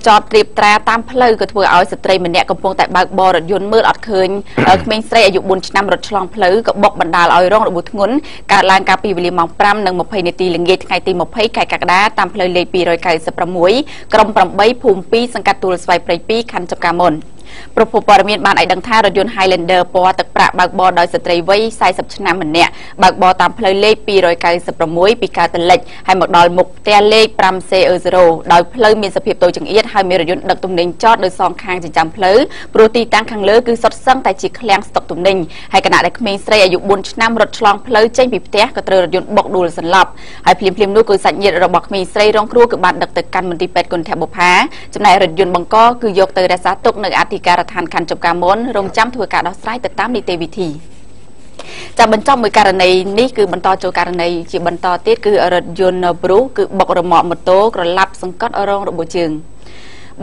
ចតត្រៀបត្រាតាមផ្លូវក៏ធ្វើឲ្យស្ត្រីម្នាក់កំពុងតែបើកបររថយន្តមើលអត់ឃើញក្មេងស្រីអាយុ4ឆ្នាំរត់ឆ្លងផ្លូវក៏បុកបណ្ដាលឲ្យរងរបួសធ្ងន់កើតឡើងកាលពីវេលាម៉ោង5:20នាទីល្ងាចថ្ងៃទី20ខែកក្កដាតាមផ្លូវលេខ296ក្រុម8ភូមិ2សង្កាត់ទួលស្វាយព្រៃ2ខណ្ឌចំការមនប្រភពព័ត៌មានបានឲ្យដឹងថារថយន្ត Highlander ពណ៌ទឹកប្រាក់បើកបរដោយស្ត្រីវ័យ40ឆ្នាំម្នាក់បើកបរតាមផ្លូវលេខ296ពីកើតទៅលិចហើយមកដល់មុខផ្ទះលេខ 5C0 ដោយផ្លូវមានសភាពតូចចង្អៀតហើយមានរថយន្តដឹកទំនិញចតនៅសងខាងចិញ្ចាំផ្លូវព្រោះទីតាំងខាងលើគឺសុទ្ធសឹងតែជាឃ្លាំងស្តុកទំនិញហើយខណៈដែលក្មេងស្រីអាយុ4ឆ្នាំរត់ឆ្លងផ្លូវចេញពីផ្ទះក៏ត្រូវរថយន្តបុកដួលសន្លប់ហើយភ្លាមៗនោះគឺសាច់ញាតិរបស់ក្មេងស្រីរងគ្រោះគឺបានដឹកទៅកាន់មន្ទីរពេទ្យគន្ធបុប្ផាចំណែករថយន្តបង្កគឺយកទៅរក្សាទុកនៅអធិការដ្ឋានខណ្ឌចំការមនរងចាំធ្វើការដោះស្រាយទៅតាមនីតិវិធីចាំបញ្ចប់មួយករណីនេះគឺបន្តចូលករណីជាបន្តទៀតគឺរថយន្តព្រុសគឺបុករមាក់ម៉ូតូក្រឡាប់សង្កត់រងរបួសជើង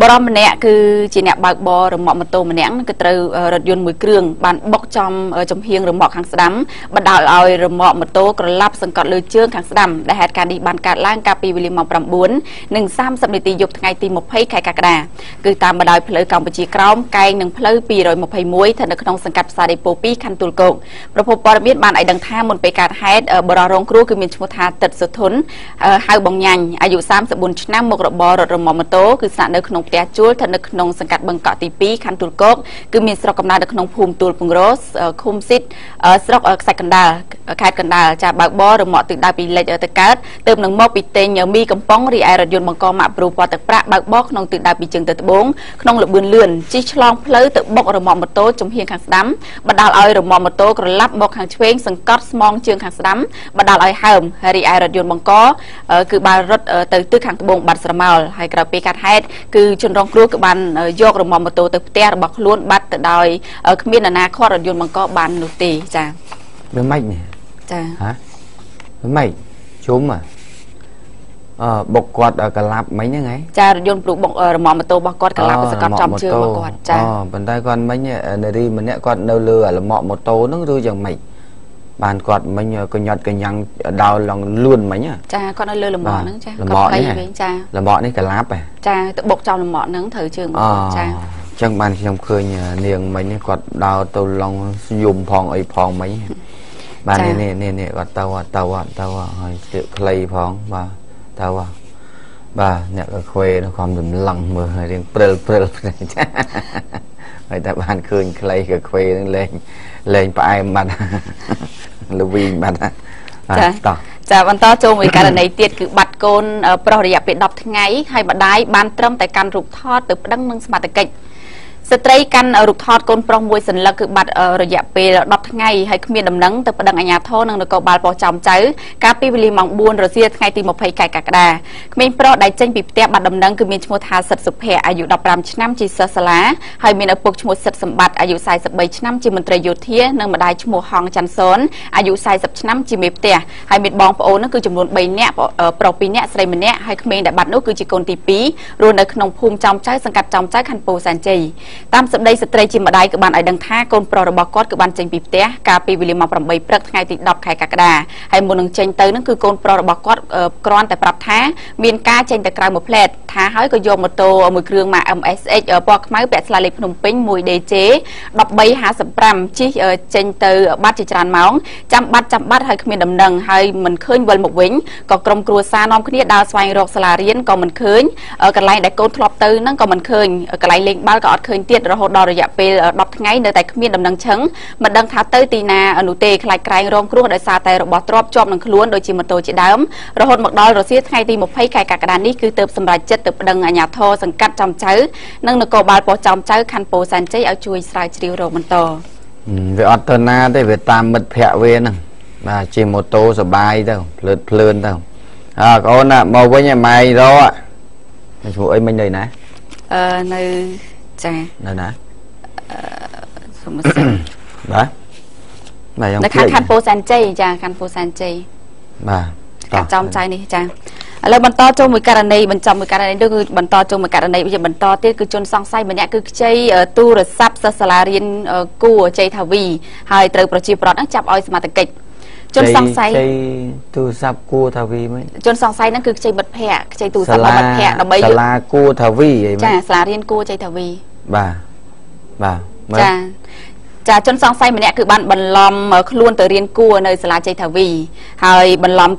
បរិមម្នាក់គឺជាអ្នកបើកបររមាក់ម៉ូតូម្នាក់គឺត្រូវរថយន្តមួយគ្រឿងបានបុកចំចំហៀងរមាក់ខាងស្ដាំបណ្ដាលឲ្យរមាក់ម៉ូតូក្រឡាប់សង្កត់លើជើងខាងស្ដាំដែលហេតុការណ៍នេះបានកើតឡើងកាលពីវេលាម៉ោង9:30នាទីយប់ថ្ងៃទី20ខែកក្កដាគឺតាមបណ្ដោយផ្លូវកម្ពុជាក្រោមកែងនឹងផ្លូវ221ស្ថិតនៅក្នុងសង្កាត់ផ្សារដេប៉ូ2ខណ្ឌទួលគោកប្រភពព័ត៌មានបានឲ្យដឹងថាមុនពេលកើតហេតុបរិរងគ្រោះគឺមានឈ្មោះថាទឹកសុធនហៅបងញ៉ាញ់អាយុ34ឆ្នាំមុខរបររត់រមាក់ម៉ូតូគឺស្នាក់នៅក្នុងផ្ទះជួលស្ថិតនៅក្នុងសង្កាត់បឹងកក់ទី2ខណ្ឌទួលគោកគឺមានស្រុកកំណើតនៅក្នុងភូមិទួលពង្រឃុំស៊ីតស្រុកខ្សាច់កណ្ដាលខេត្តកណ្ដាលចាបើកបររមាក់ទិសដៅពីលិចទៅកើតទើបនឹងមកពីទិញមីកំប៉ុងរីឯរថយន្តបង្កម៉ាក់ព្រូពណ៌ទឹកប្រាក់បើកបរក្នុងទិសដៅពីជើងទៅត្បូងក្នុងល្បឿនលឿនជិះឆ្លងផ្លូវទៅបុករមាក់ម៉ូតូចំហៀងខាងស្ដាំបណ្ដាលឲ្យរមាក់ម៉ូតូក្រឡាប់មកខាងឆ្វេងសង្កត់ស្មងជើងខាងស្ដាំបណ្ដាលឲ្យហើមរីឯរថយន្តបង្កគឺបានរត់ទៅទិសខាងត្បូងបាត់ស្រមោលហើយក្រោយពេលកាត់ហេតុគឺជនរងគ្រោះគឺបានយករមាក់ម៉ូតូទៅផ្ទះរបស់ខ្លួនបាត់ទៅដោយគ្មាននរណាឃាត់រថយន្តបង្កបាននោះទេចាវាម៉េចនេះចាហ៎វាម៉េចជុំបុកគាត់កឡាប់មិញហ្នឹងហ៎ចារថយន្តព្រុសបុករមាក់ម៉ូតូរបស់គាត់កឡាប់សកត់ចំជើងរបស់គាត់ចាប៉ុន្តែគាត់មិញនារីម្នាក់គាត់នៅលើរមាក់ម៉ូតូហ្នឹងឬយ៉ាងម៉េចបានគាត់មិញកញាត់កញ្ញាំងដោលឡើងលឿនមិញចាគាត់នៅលើលំអហ្នឹងចាគាត់ភ័យវិញចាលំអនេះកឡាប់ហ៎ចាទៅបុកចំលំអហ្នឹងត្រូវជើងគាត់ចាអញ្ចឹងបានខ្ញុំឃើញនាងមិញគាត់ដើរទៅឡងយំផងអីផងមិញ បាទនេះនេះនេះគាត់ទៅទៅទៅហើយស្លៀកខ្លីផងបាទទៅបាទអ្នកក៏ខ្វេនោះខំសម្លឹងមើលរៀងព្រិលព្រិលភ្នែកហើយតែបានឃើញខ្លីក៏ខ្វេនឹងលែងលែងផ្អែមបាត់លវីងបាត់តោះចាបន្តចូលមួយករណីទៀតគឺបាត់កូនប្រុសរយៈពេល10ថ្ងៃហើយម្ដាយបានត្រឹមតែកាន់រូបថតទៅប្តឹងនឹងសមត្ថកិច្ចស្ត្រីកាន់រូបថតកូនប្រុសមួយសន្លឹកគឺបាត់រយៈពេល10ថ្ងៃហើយគ្មានដំណឹងទៅប្តឹងអាជ្ញាធរនិងនគរបាលប៉ុស្តិ៍ចោមចៅកាលពីវេលាម៉ោង4រសៀលថ្ងៃទី20ខែកក្កដាក្មេងប្រុសដែលចេញពីផ្ទះបាត់ដំណឹងគឺមានឈ្មោះថាសិទ្ធសុភ័ក្រអាយុ15ឆ្នាំជាសិស្សសាលាហើយមានឪពុកឈ្មោះសិទ្ធសម្បត្តិអាយុ43ឆ្នាំជាមន្ត្រីយោធានិងម្ដាយឈ្មោះហងច័ន្ទសនអាយុ40ឆ្នាំជាមេផ្ទះហើយមានបងប្អូននោះគឺចំនួន3នាក់ប្រុស2នាក់ស្រី1នាក់ហើយក្មេងដែលបាត់នោះគឺជាកូនទី2រស់នៅក្នុងភូមិចោមចៅសង្កាត់ចោមចៅខណ្ឌពោធិ៍សែនជ័យតាមសម្ដីស្ត្រីជាម្ដាយគឺបានឲ្យដឹងថាកូនប្រុសរបស់គាត់គឺបានចេញពីផ្ទះកាលពីវេលាម៉ោង8ព្រឹកថ្ងៃទី10ខែកក្កដាហើយមុននឹងចេញទៅនឹងគឺកូនប្រុសរបស់គាត់គ្រាន់តែប្រាប់ថាមានការចេញទៅក្រៅមួយផ្លែតថាហើយក៏យកម៉ូតូមួយគ្រឿងម៉ាក MSX ពណ៌ខ្មៅពាក់ស្លាកលេខភ្នំពេញ 1DJ 1355ជិះចេញទៅបាត់ជាច្រើនម៉ោងចាំបាត់ហើយគ្មានដំណឹងហើយមិនឃើញវិលមកវិញក៏ក្រុមគ្រួសារនាំគ្នាដើរស្វែងរកសាលារៀនក៏មិនឃើញកន្លែងដែលកូនធ្លាប់ទៅនឹងក៏មិនឃើញកន្លែងលេងបាល់ក៏អត់ឃើញទៀតរហូតដល់រយៈពេល10ថ្ងៃនៅតែគ្មានដំណឹងឆឹងមិនដឹងថាទៅទីណានោះទេខ្លាចក្រែងរងគ្រោះដោយសារតែរបស់ទ្រព្យជាប់នឹងខ្លួនដូចជាម៉ូតូជាដើមរហូតមកដល់រសៀលថ្ងៃទី20ខែកក្កដានេះគឺទើបសម្រេចចិត្តទៅប្តឹងអាជ្ញាធរសង្កាត់ចំចៅនិងនគរបាលប៉ុស្តិ៍ចំចៅខណ្ឌពោធិ៍សែនជ័យឲ្យជួយស្រាវជ្រាវរកបន្តវាអត់ទៅណាទេវាតាមមិត្តភ័ក្តិវាហ្នឹងបាទជិះម៉ូតូសបាយទៅភ្លើតភ្លឿនទៅអើបងអូនណាមកវិញឲ្យម៉ែរកឈ្មោះអីមិញនៅណានៅចានៅណាសុំសិនបាទបាទនៅខណ្ឌពោធិ៍សែនជ័យចាខណ្ឌពោធិ៍សែនជ័យបាទកាចំចៅនេះចាឥឡូវបន្តចូលមួយករណីបញ្ចប់មួយករណីនោះគឺបន្តចូលមួយករណីវាបន្តទៀតគឺជនសង្ស័យម្នាក់គឺខ្ចីទូរស័ព្ទសិស្សសាលារៀនគួរជ័យថាវីហើយត្រូវប្រជាប្រដ្ឋនឹងចាប់ឲ្យសមត្ថកិច្ចជនសង្ស័យទូរស័ព្ទគួរថាវីមិនជនសង្ស័យហ្នឹងគឺខ្ចីមិត្តភ័ក្តិខ្ចីទូរស័ព្ទមិត្តភ័ក្តិដើម្បីសាលាគួរថាវីអីចាសាលារៀនគួរជ័យថាវីបាទបាទចាចាជនសង្ស័យម្នាក់គឺបានបន្លំខ្លួនទៅរៀនគួរនៅសាលាជ័យថាវីហើយបន្លំ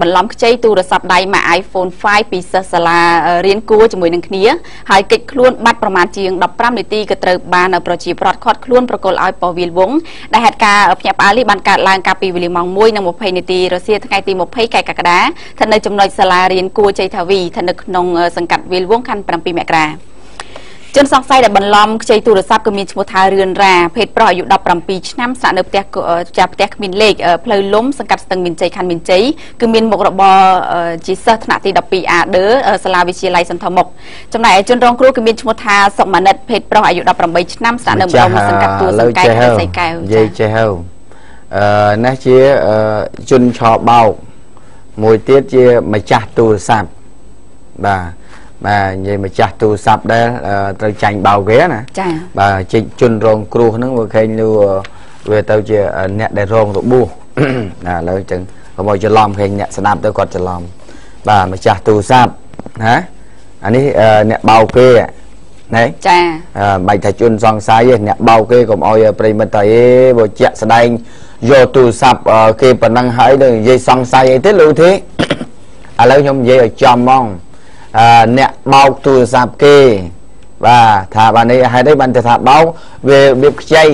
បន្លំខ្ចីទូរស័ព្ទដៃម៉ាក iPhone 5ពីសិស្សសាលារៀនគួរជាមួយនឹងគ្នាហើយគេចខ្លួនបាត់ប្រមាណជាង15នាទីក៏ត្រូវបានប្រជាប្រដ្ឋខាត់ខ្លួនប្រគល់ឲ្យប៉ុស្តិ៍វាលវងដែលហេតុការណ៍ភ្ញាក់ផ្អើលនេះបានកើតឡើងកាលពីវេលាម៉ោង1:20នាទីរសៀលថ្ងៃទី20ខែកក្កដាស្ថិតនៅចំណុចសាលារៀនគួរជ័យថាវីស្ថិតនៅក្នុងសង្កាត់វាលវងខណ្ឌ7មករាជនសង្ស័យដែលបន្លំខ្ចីទូរស័ព្ទគឺមានឈ្មោះថារឿនរ៉ាភេទប្រុសអាយុ17ឆ្នាំស្នាក់នៅផ្ទះចាផ្ទះគ្មានលេខផ្លូវលំសង្កាត់ស្ទឹងមានជ័យខណ្ឌមានជ័យគឺមានមុខរបរជាសិស្សថ្នាក់ទី 12A សាលាវិទ្យាល័យសន្ធមុខចំណែកឯជនរងគ្រោះគឺមានឈ្មោះថាសុម៉ានិតភេទប្រុសអាយុ18ឆ្នាំស្នាក់នៅម្ដុំសង្កាត់ទួលសង្កែខេត្តសីកែវនិយាយចេះហើយនេះជាជនឆបោកមួយទៀតជាម្ចាស់ទូរស័ព្ទបាទបាទនិយាយម្ចាស់ទូរស័ព្ទដែលត្រូវចាញ់បោកគេណាចាបាទជិះជនរងគ្រោះហ្នឹងវាឃើញលឺវាទៅជាអ្នកដែលរងរបួសណាឥឡូវអញ្ចឹងកុំឲ្យច្រឡំឃើញអ្នកស្ដាប់ទៅគាត់ច្រឡំបាទម្ចាស់ទូរស័ព្ទណាអានេះអ្នកបោកគេណែចាបាច់ថាជនសង្ស័យទេអ្នកបោកគេកុំឲ្យប្រិមិត្តតែអេបើជាក់ស្ដែងយកទូរស័ព្ទគេប៉ុណ្ណឹងហើយទៅនិយាយសង្ស័យអីទេលោកទេឥឡូវខ្ញុំនិយាយឲ្យចំហ្មងអ្នកបោកទូរស័ព្ទគេបាទថាបាននេះហេតុអីបានទៅថាបោកវារបៀបខ្ចី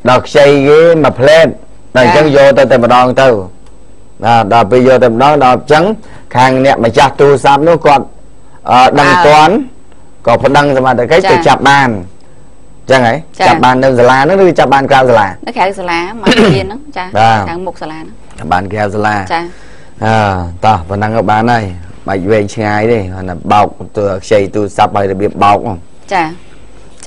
ដល់ខ្ចីគេមួយផ្លែតដល់អញ្ចឹងយកទៅតែម្ដងទៅបាទដល់ពេលយកតែម្ដងដល់អញ្ចឹងខាងអ្នកម្ចាស់ទូរស័ព្ទនោះគាត់ដឹងទាន់ក៏ប្តឹងសមត្ថកិច្ចទៅចាប់បានអញ្ចឹងហីចាប់បាននៅសាលាហ្នឹងឬចាប់បានក្រៅសាលានៅក្រៅសាលាមករៀនហ្នឹងចាខាងមុខសាលាហ្នឹងបានក្រៅសាលាចាតោះប៉ុណ្ណឹងក៏បានហើយបាច់វែងឆ្ងាយទេគាត់ថាបោកទៅខ្ចីទូរស័ព្ទឲ្យរបៀបបោកចា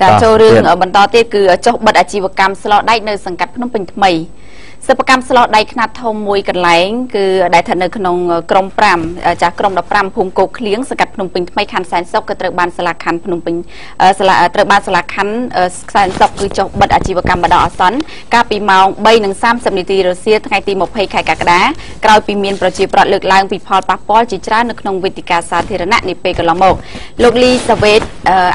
ចាចូលរឿងបន្តទៀតគឺចុះបិទអាជីវកម្មស្លដែកនៅសង្កាត់ភ្នំពេញថ្មីសិប្បកម្មស្លដែកខ្នាតធំមួយកន្លែងគឺដែលស្ថិតនៅក្នុងក្រុម5ចាស់ក្រុម15ភូមិគោកឃ្លៀងសង្កាត់ភ្នំពេញថ្មីខណ្ឌសែនសុខក៏ត្រូវបានសាលាខណ្ឌភ្នំពេញត្រូវបានសាលាខណ្ឌសែនសុខគឺចុះបិទអាជីវកម្មបណ្ដោះអាសន្នកាលពីម៉ោង3:30នាទីរសៀលថ្ងៃទី20ខែកក្កដាក្រោយពីមានប្រជាប្រដ្ឋលើកឡើងពីផលប៉ះពាល់ជាច្រើននៅក្នុងវេទិកាសាធារណៈនាពេលកន្លងមកលោកលីសាវេត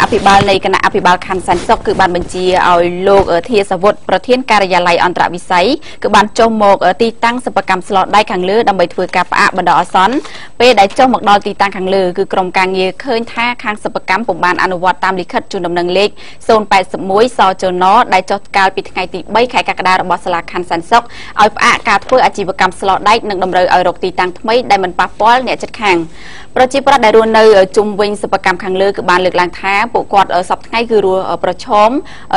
អភិបាលនៃគណៈអភិបាលខណ្ឌសែនសុខគឺបានបញ្ជាឲ្យលោកធាសាវុធប្រធានការិយាល័យអន្តរវិស័យគឺ បានចុះមកទីតាំងសិប្បកម្មស្លដែកខាងលើដើម្បីធ្វើការផ្អាកបណ្ដោះអាសន្នពេលដែលចុះមកដល់ទីតាំងខាងលើគឺក្រុមការងារឃើញថាខាងសិប្បកម្មពុំបានអនុវត្តតាមលិខិតជូនដំណឹងលេខ081សចនដែលចុះកាលពីថ្ងៃទី3ខែកក្កដារបស់សាលាខណ្ឌសែនសុខឲ្យផ្អាកការធ្វើអាជីវកម្មស្លដែកនិងតម្រូវឲ្យរកទីតាំងថ្មីដែលមិនប៉ះពាល់អ្នកជិតខាងប្រជាប្រដ្ឋដែលរស់នៅជុំវិញសិប្បកម្មខាងលើគឺបានលើកឡើងថាពួកគាត់សប្តាហ៍ថ្ងៃគឺរស់ប្រឈម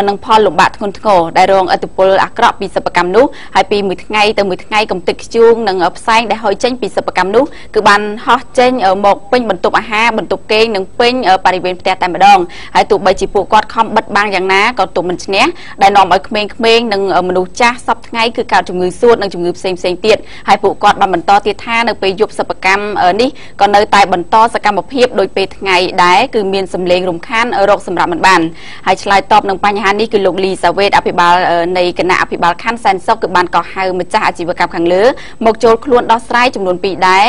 នឹងផលលំបាកធ្ងន់ធ្ងរដែលរងឥទ្ធិពលអាក្រក់ពីសិប្បកម្មនោះហើយពីមួយថ្ងៃទៅមួយថ្ងៃកំទេចខ្យូងនិងផ្សែងដែលហុយចេញពីសិប្បកម្មនោះគឺបានហោះចេញមកពេញបន្ទប់អាហារបន្ទប់គេងនិងពេញបរិវេណផ្ទះតែម្ដងហើយទោះបីជាពួកគាត់ខំបិទបាំងយ៉ាងណាក៏ទប់មិនឈ្នះដែលនាំឲ្យក្មេងៗនិងមនុស្សចាស់សប្តាហ៍ថ្ងៃគឺកើតជំងឺសួតនិងជំងឺផ្សេងៗទៀតហើយពួកគាត់បានបន្តទៀតថានៅពេលយប់សិប្បកម្មនេះក៏នៅតែបន្តសកម្មភាពដោយពេលថ្ងៃដែរគឺមានសម្លេងរំខានរកសម្រាប់មិនបានហើយឆ្លើយតបនឹងបញ្ហានេះគឺលោកលីសាវេតអភិបាលនៃគណៈអភិបាលខណ្ឌសែនសុខគឺបានកោះហៅម្ចាស់អាជីវកម្មខាងលើមកចូលខ្លួនដោះស្រាយចំនួន2ដែរ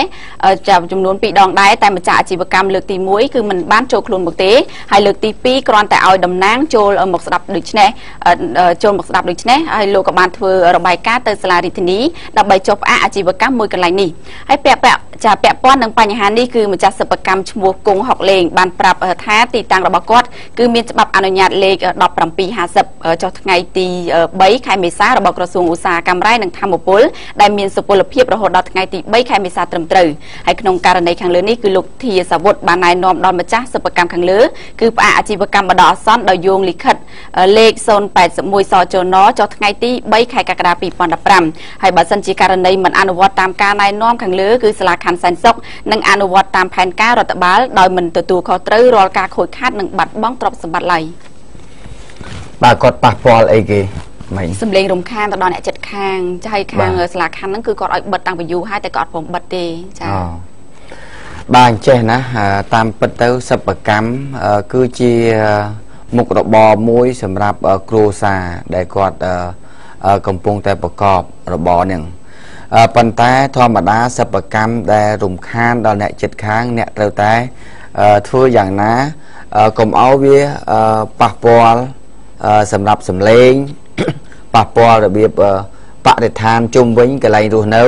ចំនួន2ដងដែរតែម្ចាស់អាជីវកម្មលើកទី1គឺមិនបានចូលខ្លួនមកទេហើយលើកទី2គ្រាន់តែឲ្យតំណាងចូលមកស្ដាប់ដូច្នេះហើយលោកក៏បានធ្វើរបាយការណ៍ទៅសាលារាជធានីដើម្បីចុះផ្អាកអាជីវកម្មមួយកន្លែងនេះហើយពាក់ព័ន្ធនឹងបញ្ហានេះគឺម្ចាស់សិប្បកម្មឈ្មោះគង់ហុកលេងបានប្រាប់ថាទីតាំងរបស់គាត់គឺមានច្បាប់អនុញ្ញាតលេខ1750ចុះថ្ងៃទី3ខែមេសារបស់ក្រសួងឧស្សាហកម្មរ៉ែនិងធម្មពលដែលមានសុពលភាពរហូតដល់ថ្ងៃទី3ខែមេសាត្រឹមត្រូវហើយក្នុងករណីខាងលើនេះគឺលោកធាសាវុធបានណែនាំដល់ម្ចាស់សិប្បកម្មខាងលើគឺផ្អាកអាជីវកម្មបណ្ដោះអាសន្នដោយយោងលិខិតលេខ081សចនចុះថ្ងៃទី3ខែកក្កដា2015ហើយបើសិនជាករណីមិនអនុវត្តតាមការណែនាំខាងលើគឺសាលាខណ្ឌសែនសុខនឹងអនុវត្តតាមផែនការរដ្ឋបាលដោយមិនទទួលខុសត្រូវរាល់ការខូចខាតនិងបាត់បង់ទ្រព្យសម្បត្តិឡើយបាទគាត់ប៉ះពាល់អីគេមិញសម្លេងរំខានទៅដល់អ្នកចិត្តខាងចាស់ខាងសាលាខណ្ឌហ្នឹងគឺគាត់ឲ្យបិទតាំងពីយូរហើយតែគាត់អត់ព្រមបិទទេចាបាទអញ្ចេះណាតាមពិតទៅសិប្បកម្មគឺជាមុខរបរមួយសម្រាប់គ្រួសារដែលគាត់កំពុងតែប្រកបរបរហ្នឹងប៉ុន្តែធម្មតាសិប្បកម្មដែលរំខានដល់អ្នកចិត្តខាងអ្នកត្រូវតែធ្វើយ៉ាងណាកុំឲ្យវាប៉ះពាល់សម្រាប់សម្លេងប៉ះពាល់របៀបបរិស្ថានជុំវិញកន្លែងរស់នៅ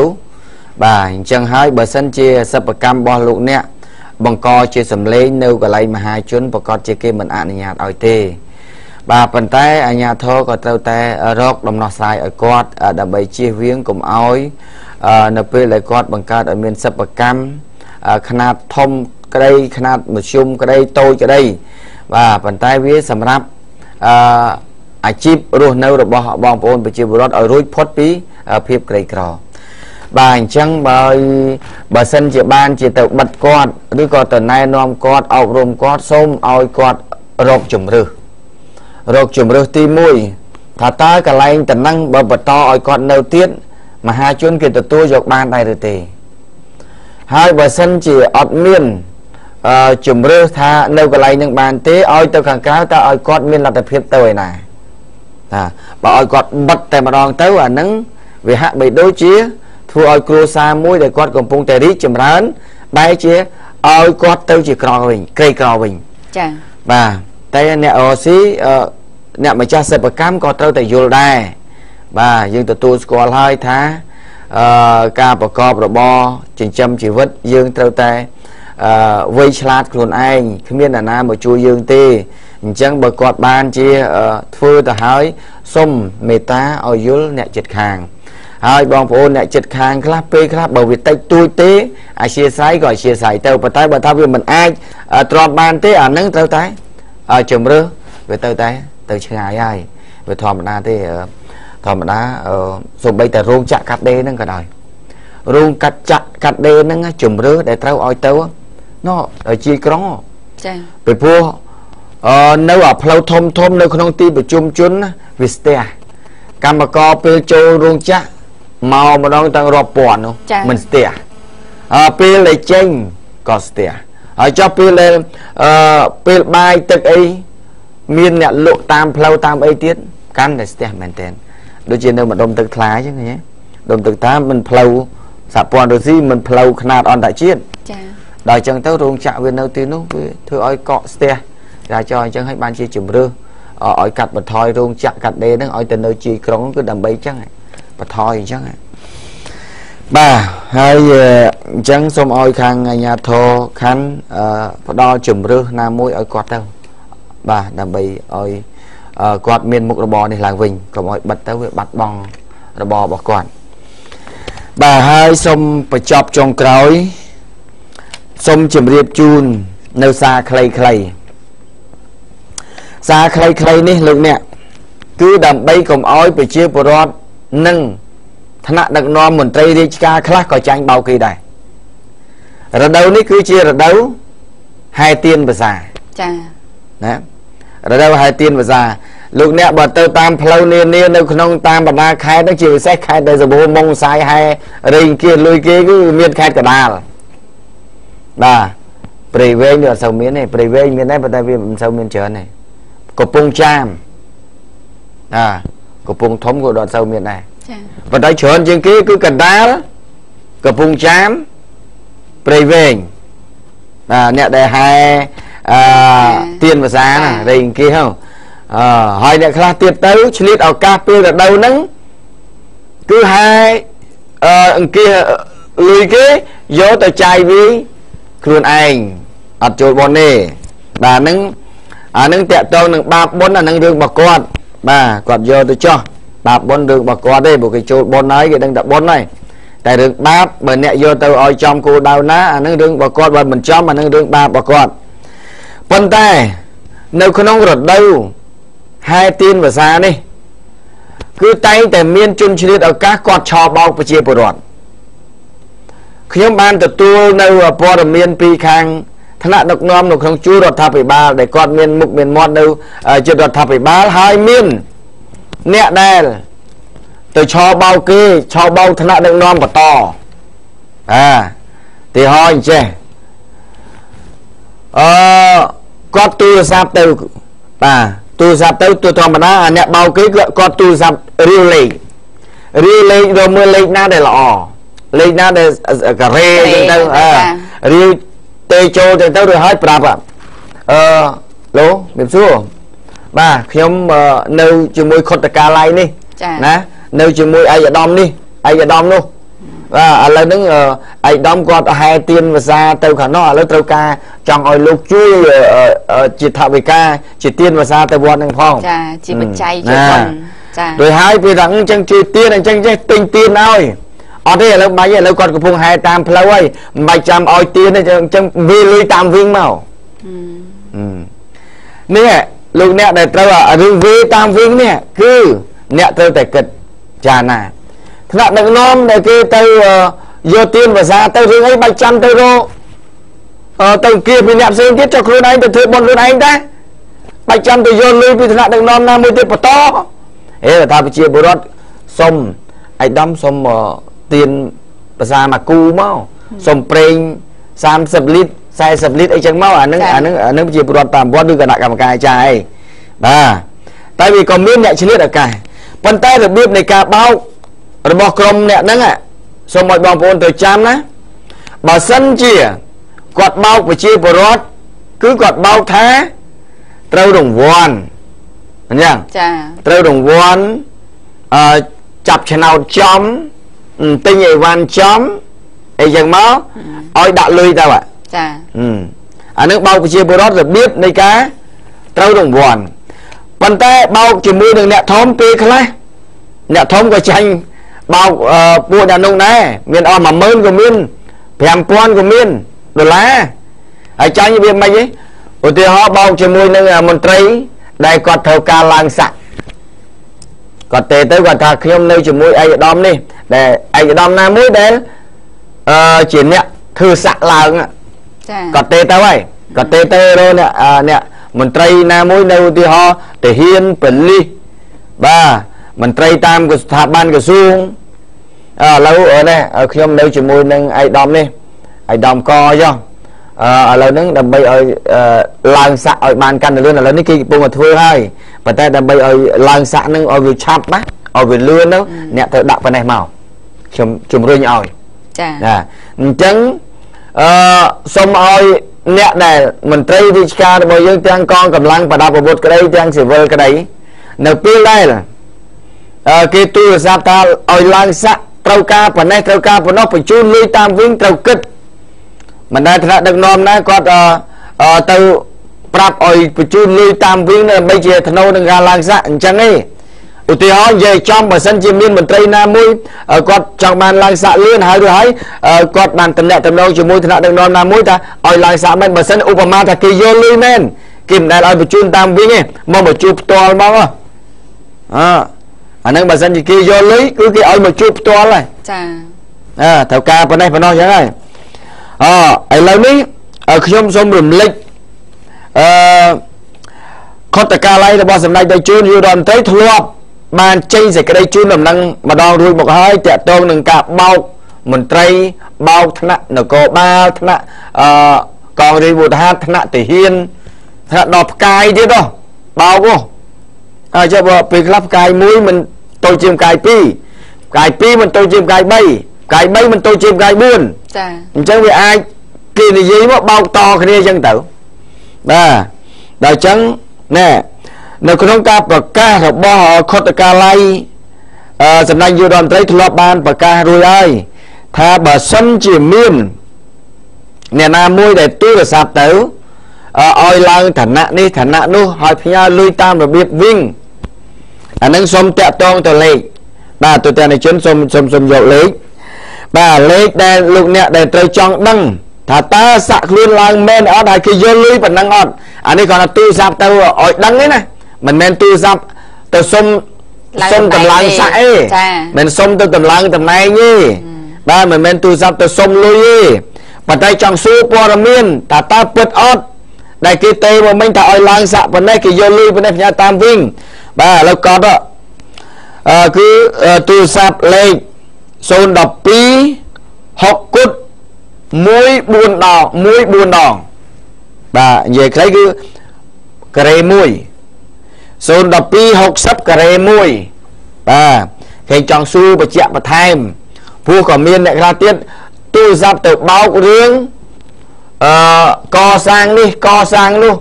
បាទអញ្ចឹងហើយបើសិនជាសិប្បកម្មរបស់លោកអ្នកបង្កជាសម្លេងនៅកន្លែងមហាជនប្រកាសជាគេមិនអនុញ្ញាតឲ្យទេបាទប៉ុន្តែអាជ្ញាធរក៏ត្រូវតែរកដំណោះស្រាយឲ្យគាត់ដើម្បីជៀសវាងកុំឲ្យនៅពេលដែលគាត់បង្កើតឲ្យមានសិប្បកម្មខ្នាតធំក្តីខ្នាតមធ្យមក្តីតូចក្តីបាទប៉ុន្តែវាសម្រាប់អាជីពរស់នៅរបស់បងប្អូនប្រជាពលរដ្ឋឲ្យរួចផុតពីភាពក្រីក្របាទអញ្ចឹងបើសិនជាបានជាទៅបិទគាត់ឬក៏ទៅណែនាំគាត់អប់រំគាត់សូមឲ្យគាត់រកជំរើសទី1ថាតើកន្លែងតំណឹងបើបន្តឲ្យគាត់នៅទៀតមហាជនគេទទួលយកបានដែរឬទេហើយបើសិនជាអត់មានជំរើសថានៅកន្លែងនឹងបានទេឲ្យទៅខាងក្រៅតើឲ្យគាត់មានលទ្ធភាពទៅឯណាថាបើឲ្យគាត់បិទតែម្ដងទៅអានឹងវាហាក់បីដូចជាធ្វើឲ្យគ្រួសារមួយដែលគាត់កំពុងតែរីកចម្រើនបែរជាឲ្យគាត់ទៅជាក្រវិញក្រីក្រវិញចា៎បាទតែអ្នករស៊ីអ្នកម្ចាស់សិប្បកម្មក៏ត្រូវតែយល់ដែរបាទយើងទទួលស្គាល់ហើយថាការប្រកបរបរចិញ្ចឹមជីវិតយើងត្រូវតែវៃឆ្លាតខ្លួនឯងគ្មានអ្នកណាមកជួយយើងទេអញ្ចឹងបើគាត់បានជាធ្វើទៅហើយសូមមេត្តាឲ្យយល់អ្នកចិត្តខាងហើយបងប្អូនអ្នកចិត្តខាងខ្លះពេលខ្លះបើវាតិចតួចទេអធិស្ឋានក៏អធិស្ឋានទៅប៉ុន្តែបើថាវាមិនអាចទ្រាំបានទេអានឹងត្រូវតែជំរើសវាទៅតែទៅឆ្ងាយហើយវាធម្មតាទេធម្មតាសូម្បីតែរោងចក្រកាត់ដេរហ្នឹងក៏ដោយរោងកាត់ចក្រកាត់ដេរហ្នឹងជំរើសដែលត្រូវឲ្យទៅណោឲ្យជាក្រុងចា៎ពីព្រោះនៅអាផ្លូវធំធំនៅក្នុងទីប្រជុំជនវាស្ទះកម្មករពេលចូលរោងចក្រមកម្ដងតាំងរាប់ពាន់នោះមិនស្ទះពេលដែលចេញក៏ស្ទះហើយចុះពេលដែលពេលបាយទឹកអីមានអ្នកលក់តាមផ្លូវតាមអីទៀតកាន់តែស្ទះមែនទែនដូចជានៅម្ដុំទឹកថ្លាអញ្ចឹងឃើញទេដុំទឹកថ្លាមិនផ្លូវសហព័ន្ធរុស្ស៊ីមិនផ្លូវខ្នាតអន្តរជាតិចា៎ដល់អញ្ចឹងទៅរោងចក្រវានៅទីនោះវាធ្វើឲ្យកកស្ទះចរាចរណ៍អញ្ចឹងឲ្យបានជាជំរើសឲ្យកាត់បន្ថយរោងចក្រកាត់ដេរហ្នឹងឲ្យទៅនៅជាក្រុងគឺដើម្បីអញ្ចឹង បន្ថយអញ្ចឹងបាទហើយអញ្ចឹងសូមឲ្យខាងអាជ្ញាធរខណ្ឌផ្ដល់ជំរឿសណាមួយឲ្យគាត់ទៅបាទដើម្បីឲ្យគាត់មានមុខរបរនេះឡើងវិញកុំឲ្យបិទទៅវាបាត់បង់របររបស់គាត់បាទហើយសូមបញ្ចប់ចុងក្រោយសូមជម្រាបជូននៅសារខ្លីៗសារខ្លីៗនេះលោកអ្នកគឺដើម្បីកុំឲ្យប្រជាពលរដ្ឋនិងថ្នាក់ដឹកនាំមន្ត្រីរាជការខ្លះក៏ចាញ់បោកគេដែររដូវនេះគឺជារដូវហែទៀនភាសាចាណារដូវហែទៀនភាសាលោកអ្នកបើទៅតាមផ្លូវនានានៅក្នុងតាមបណ្ដាខេត្តហ្នឹងជាពិសេសខេត្តដែលសម្បូរមុងសាយហែរែងគៀលុយគេគឺមានខេត្តកដាលបាទព្រៃវែងវាអត់សូវមានទេព្រៃវែងមានដែរប៉ុន្តែវាមិនសូវមានច្រើនទេកំពង់ចាមកំពង់ធំក៏អត់សូវមានដែរចាប៉ុន្តែច្រើនជាងគេគឺកដាលកំពង់ចាមព្រៃវែងបាទអ្នកដែលហែទៀនភាសាណារែងគេហ៎ហើយអ្នកខ្លះទៀតទៅឆ្លៀតឱកាសពេលរដូវហ្នឹងគឺហែអង្គាសលុយគេយកទៅចាយវាយខ្លួនឯងអត់ចូលបុណ្យទេបាទហ្នឹងអាហ្នឹងតាក់ទងនឹងបាបបុណ្យអាហ្នឹងរឿងរបស់គាត់បាទគាត់យកទៅចោះបាបបុណ្យរឿងរបស់គាត់ទេព្រោះគេចូលបុណ្យហើយគេដឹងតែបុណ្យហើយតែរឿងបាបបើអ្នកយកទៅឲ្យចំគោលដៅណាអាហ្នឹងរឿងរបស់គាត់បើមិនចំអាហ្នឹងរឿងបាបរបស់គាត់ប៉ុន្តែនៅក្នុងរដូវហែទៀនភាសានេះគឺតែងតែមានជនឆ្លៀតឱកាសគាត់ឆបោកប្រជាពលរដ្ឋខ្ញុំបានទទួលនៅព័ត៌មានពីខាងថ្នាក់ដឹកនាំនៅក្នុងជួររដ្ឋាភិបាលដែលគាត់មានមុខមានមាត់នៅជារដ្ឋាភិបាលហើយមានអ្នកដែលទៅឆបោកគេឆបោកថ្នាក់ដឹកនាំបន្តទីហោអញ្ចេះគាត់ទូរស័ព្ទទៅបាទទូរស័ព្ទទៅទូធម្មតាអាអ្នកបោកគេគាត់ទូរស័ព្ទរាវលេខរាវលេខរកមើលលេខណាដែលល្អលេខណាដែលការ៉េអញ្ចឹងទៅរាវទេចូលទៅទៅរួចហើយប្រាប់ឡូជំរាបសួរបាទខ្ញុំនៅជាមួយខុទ្ទកាល័យនេះណានៅជាមួយឯកឧត្តមនេះឯកឧត្តមនោះបាទឥឡូវហ្នឹងឯកឧត្តមគាត់ហែទៀនភាសាទៅខាងនោះឥឡូវត្រូវការចង់ឲ្យលោកជួយជាថវិកាជាទៀនភាសាទៅវត្តហ្នឹងផងចាជាបច្ច័យជួយបុណ្យចាដោយហើយពេលថាអញ្ចឹងជួយទៀនអញ្ចឹងចេះទិញទៀនឲ្យអត់ទេឥឡូវបាច់ឥឡូវគាត់កំពុងហែតាមផ្លូវហើយមិនបាច់ចាំឲ្យទៀនទេអញ្ចឹងវាលុយតាមវិញមកនេះលោកអ្នកដែលត្រូវរឿងវាតាមវិញនេះគឺអ្នកត្រូវតែគិតចាណាថ្នាក់ដឹកនាំដែលគេទៅយកទៀនភាសាទៅរឿងអីបាច់ចាំទៅរកទៅគៀពីអ្នកផ្សេងទៀតចុះខ្លួនឯងទៅធ្វើបុណ្យខ្លួនឯងដែរបាច់ចាំទៅយកលុយពីថ្នាក់ដឹកនាំណាមួយទៀតបន្តហេថាប្រជាពលរដ្ឋសុំឯកឧត្តមសុំទៀនភាសាមកគូមកសុំប្រេង30លីត្រ40លីត្រអីចឹងមកអានឹងប្រជាពលរដ្ឋតាមវត្តឬគណៈកម្មការអាចារ្យអីបាទតែវាក៏មានអ្នកឆ្លៀតឱកាសប៉ុន្តែរបៀបនៃការបោករបស់ក្រុមអ្នកហ្នឹងសូមឲ្យបងប្អូនទៅចាំណាបើសិនជាគាត់បោកប្រជាពលរដ្ឋគឺគាត់បោកថាត្រូវរង្វាន់អញ្ចឹងចាត្រូវរង្វាន់ចាប់ឆ្នោតចំទិញអីវ៉ាន់ចំអីចឹងមកឲ្យដាក់លុយទៅចាអានឹងបោកប្រជាពលរដ្ឋរបៀបនៃការត្រូវរង្វាន់ប៉ុន្តែបោកជាមួយនឹងអ្នកធំពេលខ្លះអ្នកធំក៏ចាញ់បោកពួកអ្នកនោះដែរមានអស់10000ក៏មាន5000ក៏មានដុល្លារហើយចាញ់វាមិនទេឧទាហរណ៍បោកជាមួយនឹងមន្ត្រីដែលគាត់ត្រូវការឡើងស័កគាត់ទេទៅគាត់ថាខ្ញុំនៅជាមួយឯកឧត្តមនេះដែលឯកឧត្តមណាមួយដែលជាអ្នកធ្វើស័កឡើងចាគាត់ទេទៅហើយគាត់ទេទៅរកអ្នកមន្ត្រីណាមួយនៅឧទាហរណ៍ទាហានប៉ូលីសបាទមន្ត្រីតាមស្ថាប័នក្រសួងឥឡូវនេះខ្ញុំនៅជាមួយនឹងឯកឧត្តមនេះឯកឧត្តមកចុះឥឡូវហ្នឹងដើម្បីឲ្យឡើងស័កឲ្យបានកាន់តែលឿនឥឡូវនេះគេកំពុងតែធ្វើហើយប៉ុន្តែដើម្បីឲ្យឡើងស័កហ្នឹងឲ្យវាឆាប់ណាឲ្យវាលឿនទៅអ្នកត្រូវដាក់ប៉ុណ្ណេះមកខ្ញុំជំរុញឲ្យចាអញ្ចឹងសូមឲ្យអ្នកដែលមន្ត្រីរាជការរបស់យើងទាំងកងកម្លាំងប្រដាប់អាវុធក្តីទាំងស៊ីវិលក្តីនៅពេលដែល គេទូរស័ព្ទថាឲ្យឡើងស័កត្រូវការប៉ុណ្ណេះត្រូវការប៉ុណ្ណោះបញ្ជូនលុយតាមវិញត្រូវគិតមិនដែលថ្នាក់ដឹកនាំណាគាត់ទៅប្រាប់ឲ្យបញ្ជូនលុយតាមវិញដើម្បីជាថ្នូវនឹងការឡើងស័កអញ្ចឹងឯងឧទាហរណ៍និយាយចំបើសិនជាមានមន្ត្រីណាមួយគាត់ចង់បានឡើងស័កលឿនហើយឬហើយគាត់បានតំណាក់តំណងជាមួយថ្នាក់ដឹកនាំណាមួយថាឲ្យឡើងស័កមែនបើសិនឧបមាថាគេយកលុយមែនគេមិនដែលឲ្យបញ្ជូនតាមវិញទេមកបញ្ជូនផ្ទាល់មកអាហ្នឹងបើសិនជាគេយកលុយគឺគេឲ្យមកជួបផ្ទាល់ហើយចាត្រូវការប៉ុណ្ណេះប៉ុណ្ណោះអញ្ចឹងហើយឥឡូវនេះខ្ញុំសូមរំលេចខុទ្ទកាល័យរបស់សម្ដេចតេជោនាយករដ្ឋមន្ត្រីធ្លាប់បានចេញសេចក្តីជូនដំណឹងម្ដងរួចមកហើយតាក់ទងនឹងការបោកមន្ត្រីបោកថ្នាក់នគរបាលថ្នាក់កងរាជវុធហាថ្នាក់ទាហានថ្នាក់ដល់ផ្កាយទៀតហ៎បោកហ៎ហើយចុះបើពេលខ្លះផ្កាយ1មិនតូចជាងផ្កាយ2ផ្កាយ2មិនតូចជាងផ្កាយ3ផ្កាយ3មិនតូចជាងផ្កាយ4ចាអញ្ចឹងវាអាចគេនិយាយមកបោកតគ្នាអញ្ចឹងទៅបាទដល់អញ្ចឹងណែនៅក្នុងការប្រកាសរបស់ខុទ្ទកាល័យសម្ដេចនាយករដ្ឋមន្ត្រីធ្លាប់បានប្រកាសរួចហើយថាបើសិនជាមានអ្នកណាមួយដែលទូរស័ព្ទទៅឲ្យឡើងឋានៈនេះឋានៈនោះហើយផ្ញើលុយតាមរបៀបវិញអានឹងសូមតាក់ទងទៅលេខបាទទូទាំងជនសូមសូមសូមយកលេខបាទលេខដែលលោកអ្នកដែលត្រូវចង់ដឹងថាតើសាក់ខ្លួនឡើងមែនអត់ហើយគេយកលុយប៉ុណ្ណឹងអត់អានេះគ្រាន់តែទូរស័ព្ទទៅឲ្យដឹងទេណាមិនមែនទូរស័ព្ទទៅសុំតម្លើងសាក់ទេមិនសុំទៅតម្លើងតំណែងទេបាទមិនមែនទូរស័ព្ទទៅសុំលុយទេប៉ុន្តែចង់សួរព័ត៌មានថាតើពិតអត់ដែលគេទេមកមិញថាឲ្យឡើងសាក់ប៉ុណ្ណេះគេយកលុយប៉ុណ្ណេះផ្ញើតាមវិញបាទឥឡូវកត់គឺទូរស័ព្ទលេខ012 6គុត1 4ដង1 4ដងបាទនិយាយខ្លីគឺការ៉េ1 012 60ការ៉េ1បាទគេចង់សួរបញ្ជាក់បន្ថែមព្រោះក៏មានអ្នកខ្លះទៀតទូរស័ព្ទទៅបោករឿងកសាងនេះកសាងនោះ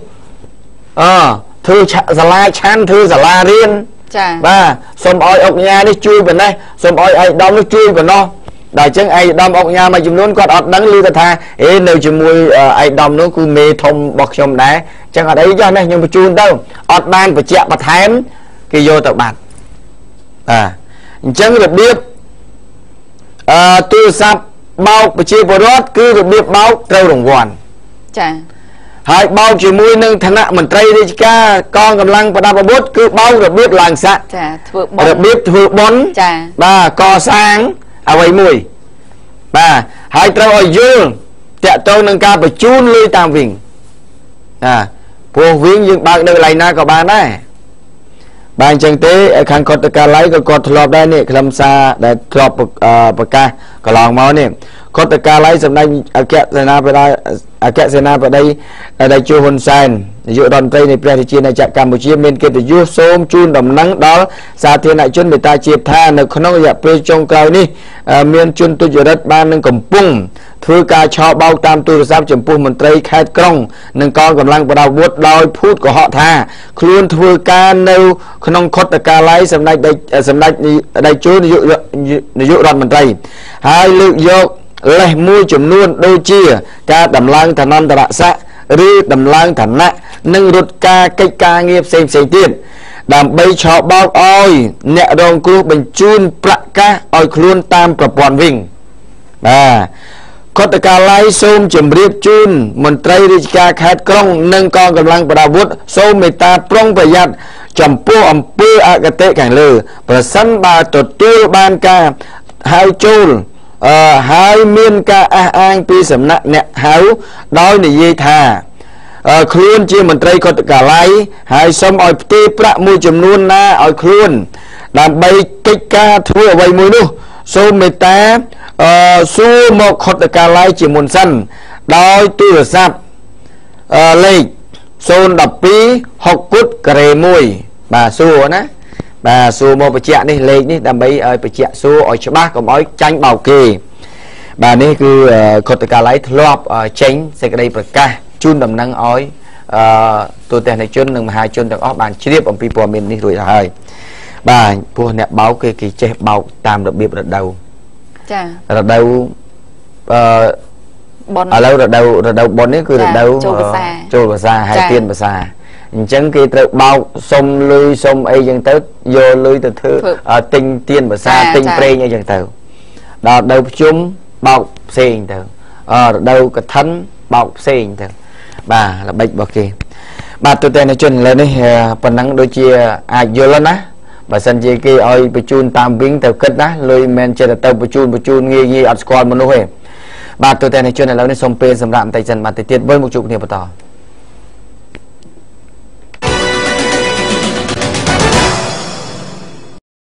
ធ្វើសាលាឆាន់ធ្វើសាលារៀនចាបាទសូមឲ្យអុកញ៉ានេះជួយប៉ុណ្ណេះសូមឲ្យឯកឧត្តមនេះជួយប៉ុណ្ណោះដល់អញ្ចឹងឯកឧត្តមអុកញ៉ាមួយចំនួនគាត់អត់ដឹងឮគាត់ថាអេនៅជាមួយឯកឧត្តមនោះគឺមេធំរបស់ខ្ញុំដែរអញ្ចឹងអត់អីចុះនេះខ្ញុំបញ្ជូនទៅអត់បានបញ្ជាក់បន្ថែមគេយកទៅបាត់បាទអញ្ចឹងរបៀបទូរស័ព្ទបោកប្រជាពលរដ្ឋគឺរបៀបបោកត្រូវរង្វាន់ចាហើយបោកជាមួយនឹងឋានៈមន្ត្រីរាជការកងកម្លាំងប្រដាប់អាវុធគឺបោករបៀបឡើងស័កចាធ្វើបុណ្យរបៀបធ្វើបុណ្យចាបាទកសាងអ្វីមួយបាទហើយត្រូវឲ្យយល់តាក់ទងនឹងការបញ្ជូនលុយតាមវិញបាទព្រោះវិញយើងបើកនៅកន្លែងណាក៏បានដែរបាទអញ្ចឹងទេខាងខុទ្ទកាល័យក៏គាត់ធ្លាប់ដែរនេះខ្លឹមសារដែលធ្លាប់ប្រកាសកន្លងមកនេះខុទ្ទកាល័យសម្ដេចអគ្គសេនាបតីអគ្គសេនាបតីតេជោហ៊ុនសែននាយករដ្ឋមន្ត្រីនៃព្រះរាជាណាចក្រកម្ពុជាមានកិត្តិយសសូមជូនដំណឹងដល់សាធារណជនមេត្តាជាតិថានៅក្នុងរយៈពេលចុងក្រោយនេះមានជនទុច្ចរិតបាននឹងកំពុងធ្វើការឆោបោកតាមទូរស័ព្ទចំពោះមន្ត្រីខេត្តក្រុងនិងកងកម្លាំងប្រដាប់អាវុធដោយភូតកុហកថាខ្លួនធ្វើការនៅក្នុងខុទ្ទកាល័យសម្ដេចតេជោនាយករដ្ឋមន្ត្រីហើយលើកយកលេសមួយចំនួនដូចជាការដំឡើងឋានន្តរស័ក្តិឬដំឡើងឋានៈនិងរត់ការកិច្ចការងារផ្សេងផ្សេងទៀតដើម្បីឆោបោកឲ្យអ្នករងគ្រោះបញ្ជូនប្រាក់កាសឲ្យខ្លួនតាមប្រព័ន្ធវិញបាទខុទ្ទកាល័យសូមជម្រាបជូនមន្ត្រីរាជការខេត្តក្រុងនិងកងកម្លាំងប្រដាប់អាវុធសូមមេត្តាប្រុងប្រយ័ត្នចំពោះអំពើអគតិខាងលើប្រសិនបើទទួលបានការហៅចូលហើយមានការអះអាងពីសំណាក់អ្នកហៅដោយនិយាយថាខ្លួនជាមន្ត្រីខុទ្ទកាល័យហើយសូមឲ្យផ្ទេរប្រាក់មួយចំនួនណាឲ្យខ្លួនដើម្បីកិច្ចការធ្វើអ្វីមួយនោះសូមមេត្តាសួរមកខុទ្ទកាល័យជាមុនសិនដោយទូរស័ព្ទលេខ012 6គុតការ៉េ1បាទសួរណាបាទសួរមកបញ្ជាក់នេះលេខនេះដើម្បីឲ្យបញ្ជាក់សួរឲ្យច្បាស់កុំឲ្យចាញ់បោកគេបាទនេះគឺខុទ្ទកាល័យធ្លាប់ចេញសេចក្តីប្រកាសជូនដំណឹងឲ្យទូទាំងជននិងមហាជនទាំងអស់បានជ្រាបអំពីព័ត៌មាននេះរួចហើយ បាទ ព្រោះអ្នកបោកគេ គេចេះបោកតាមរបៀបរដូវ ចា រដូវ អឺបុណ្យ ឥឡូវរដូវបុណ្យនេះ គឺរដូវចូលភាសា ចូលភាសាហើយ ទៀនភាសា អញ្ចឹងគេត្រូវបោកសុំលុយសុំអីចឹងទៅ យកលុយទៅធ្វើទិញទៀនភាសា ទិញប្រេងអីចឹងទៅ ដល់ដូវភ្ជុំបោកផ្សេងទៅ រដូវកឋិនបោកផ្សេងទៅ បាទ ល្បិចរបស់គេ។ បាទ ទូទាំងជន ឥឡូវនេះប៉ុណ្ណឹងដូចជាអាចយល់ណា បើសិនជាគេឲ្យបញ្ជូនតាមវិញ ទៅគិតណា លុយមិនមែនចេះតែទៅបញ្ជូន បញ្ជូនងាយងាយ អត់ស្គាល់មនុស្សទេ។ បាទ ទូទាំងជន ឥឡូវនេះសូមពេលសម្រាប់បន្តិចសិន បាទ ទៅទៀតវិញមកជួបគ្នាបន្ត។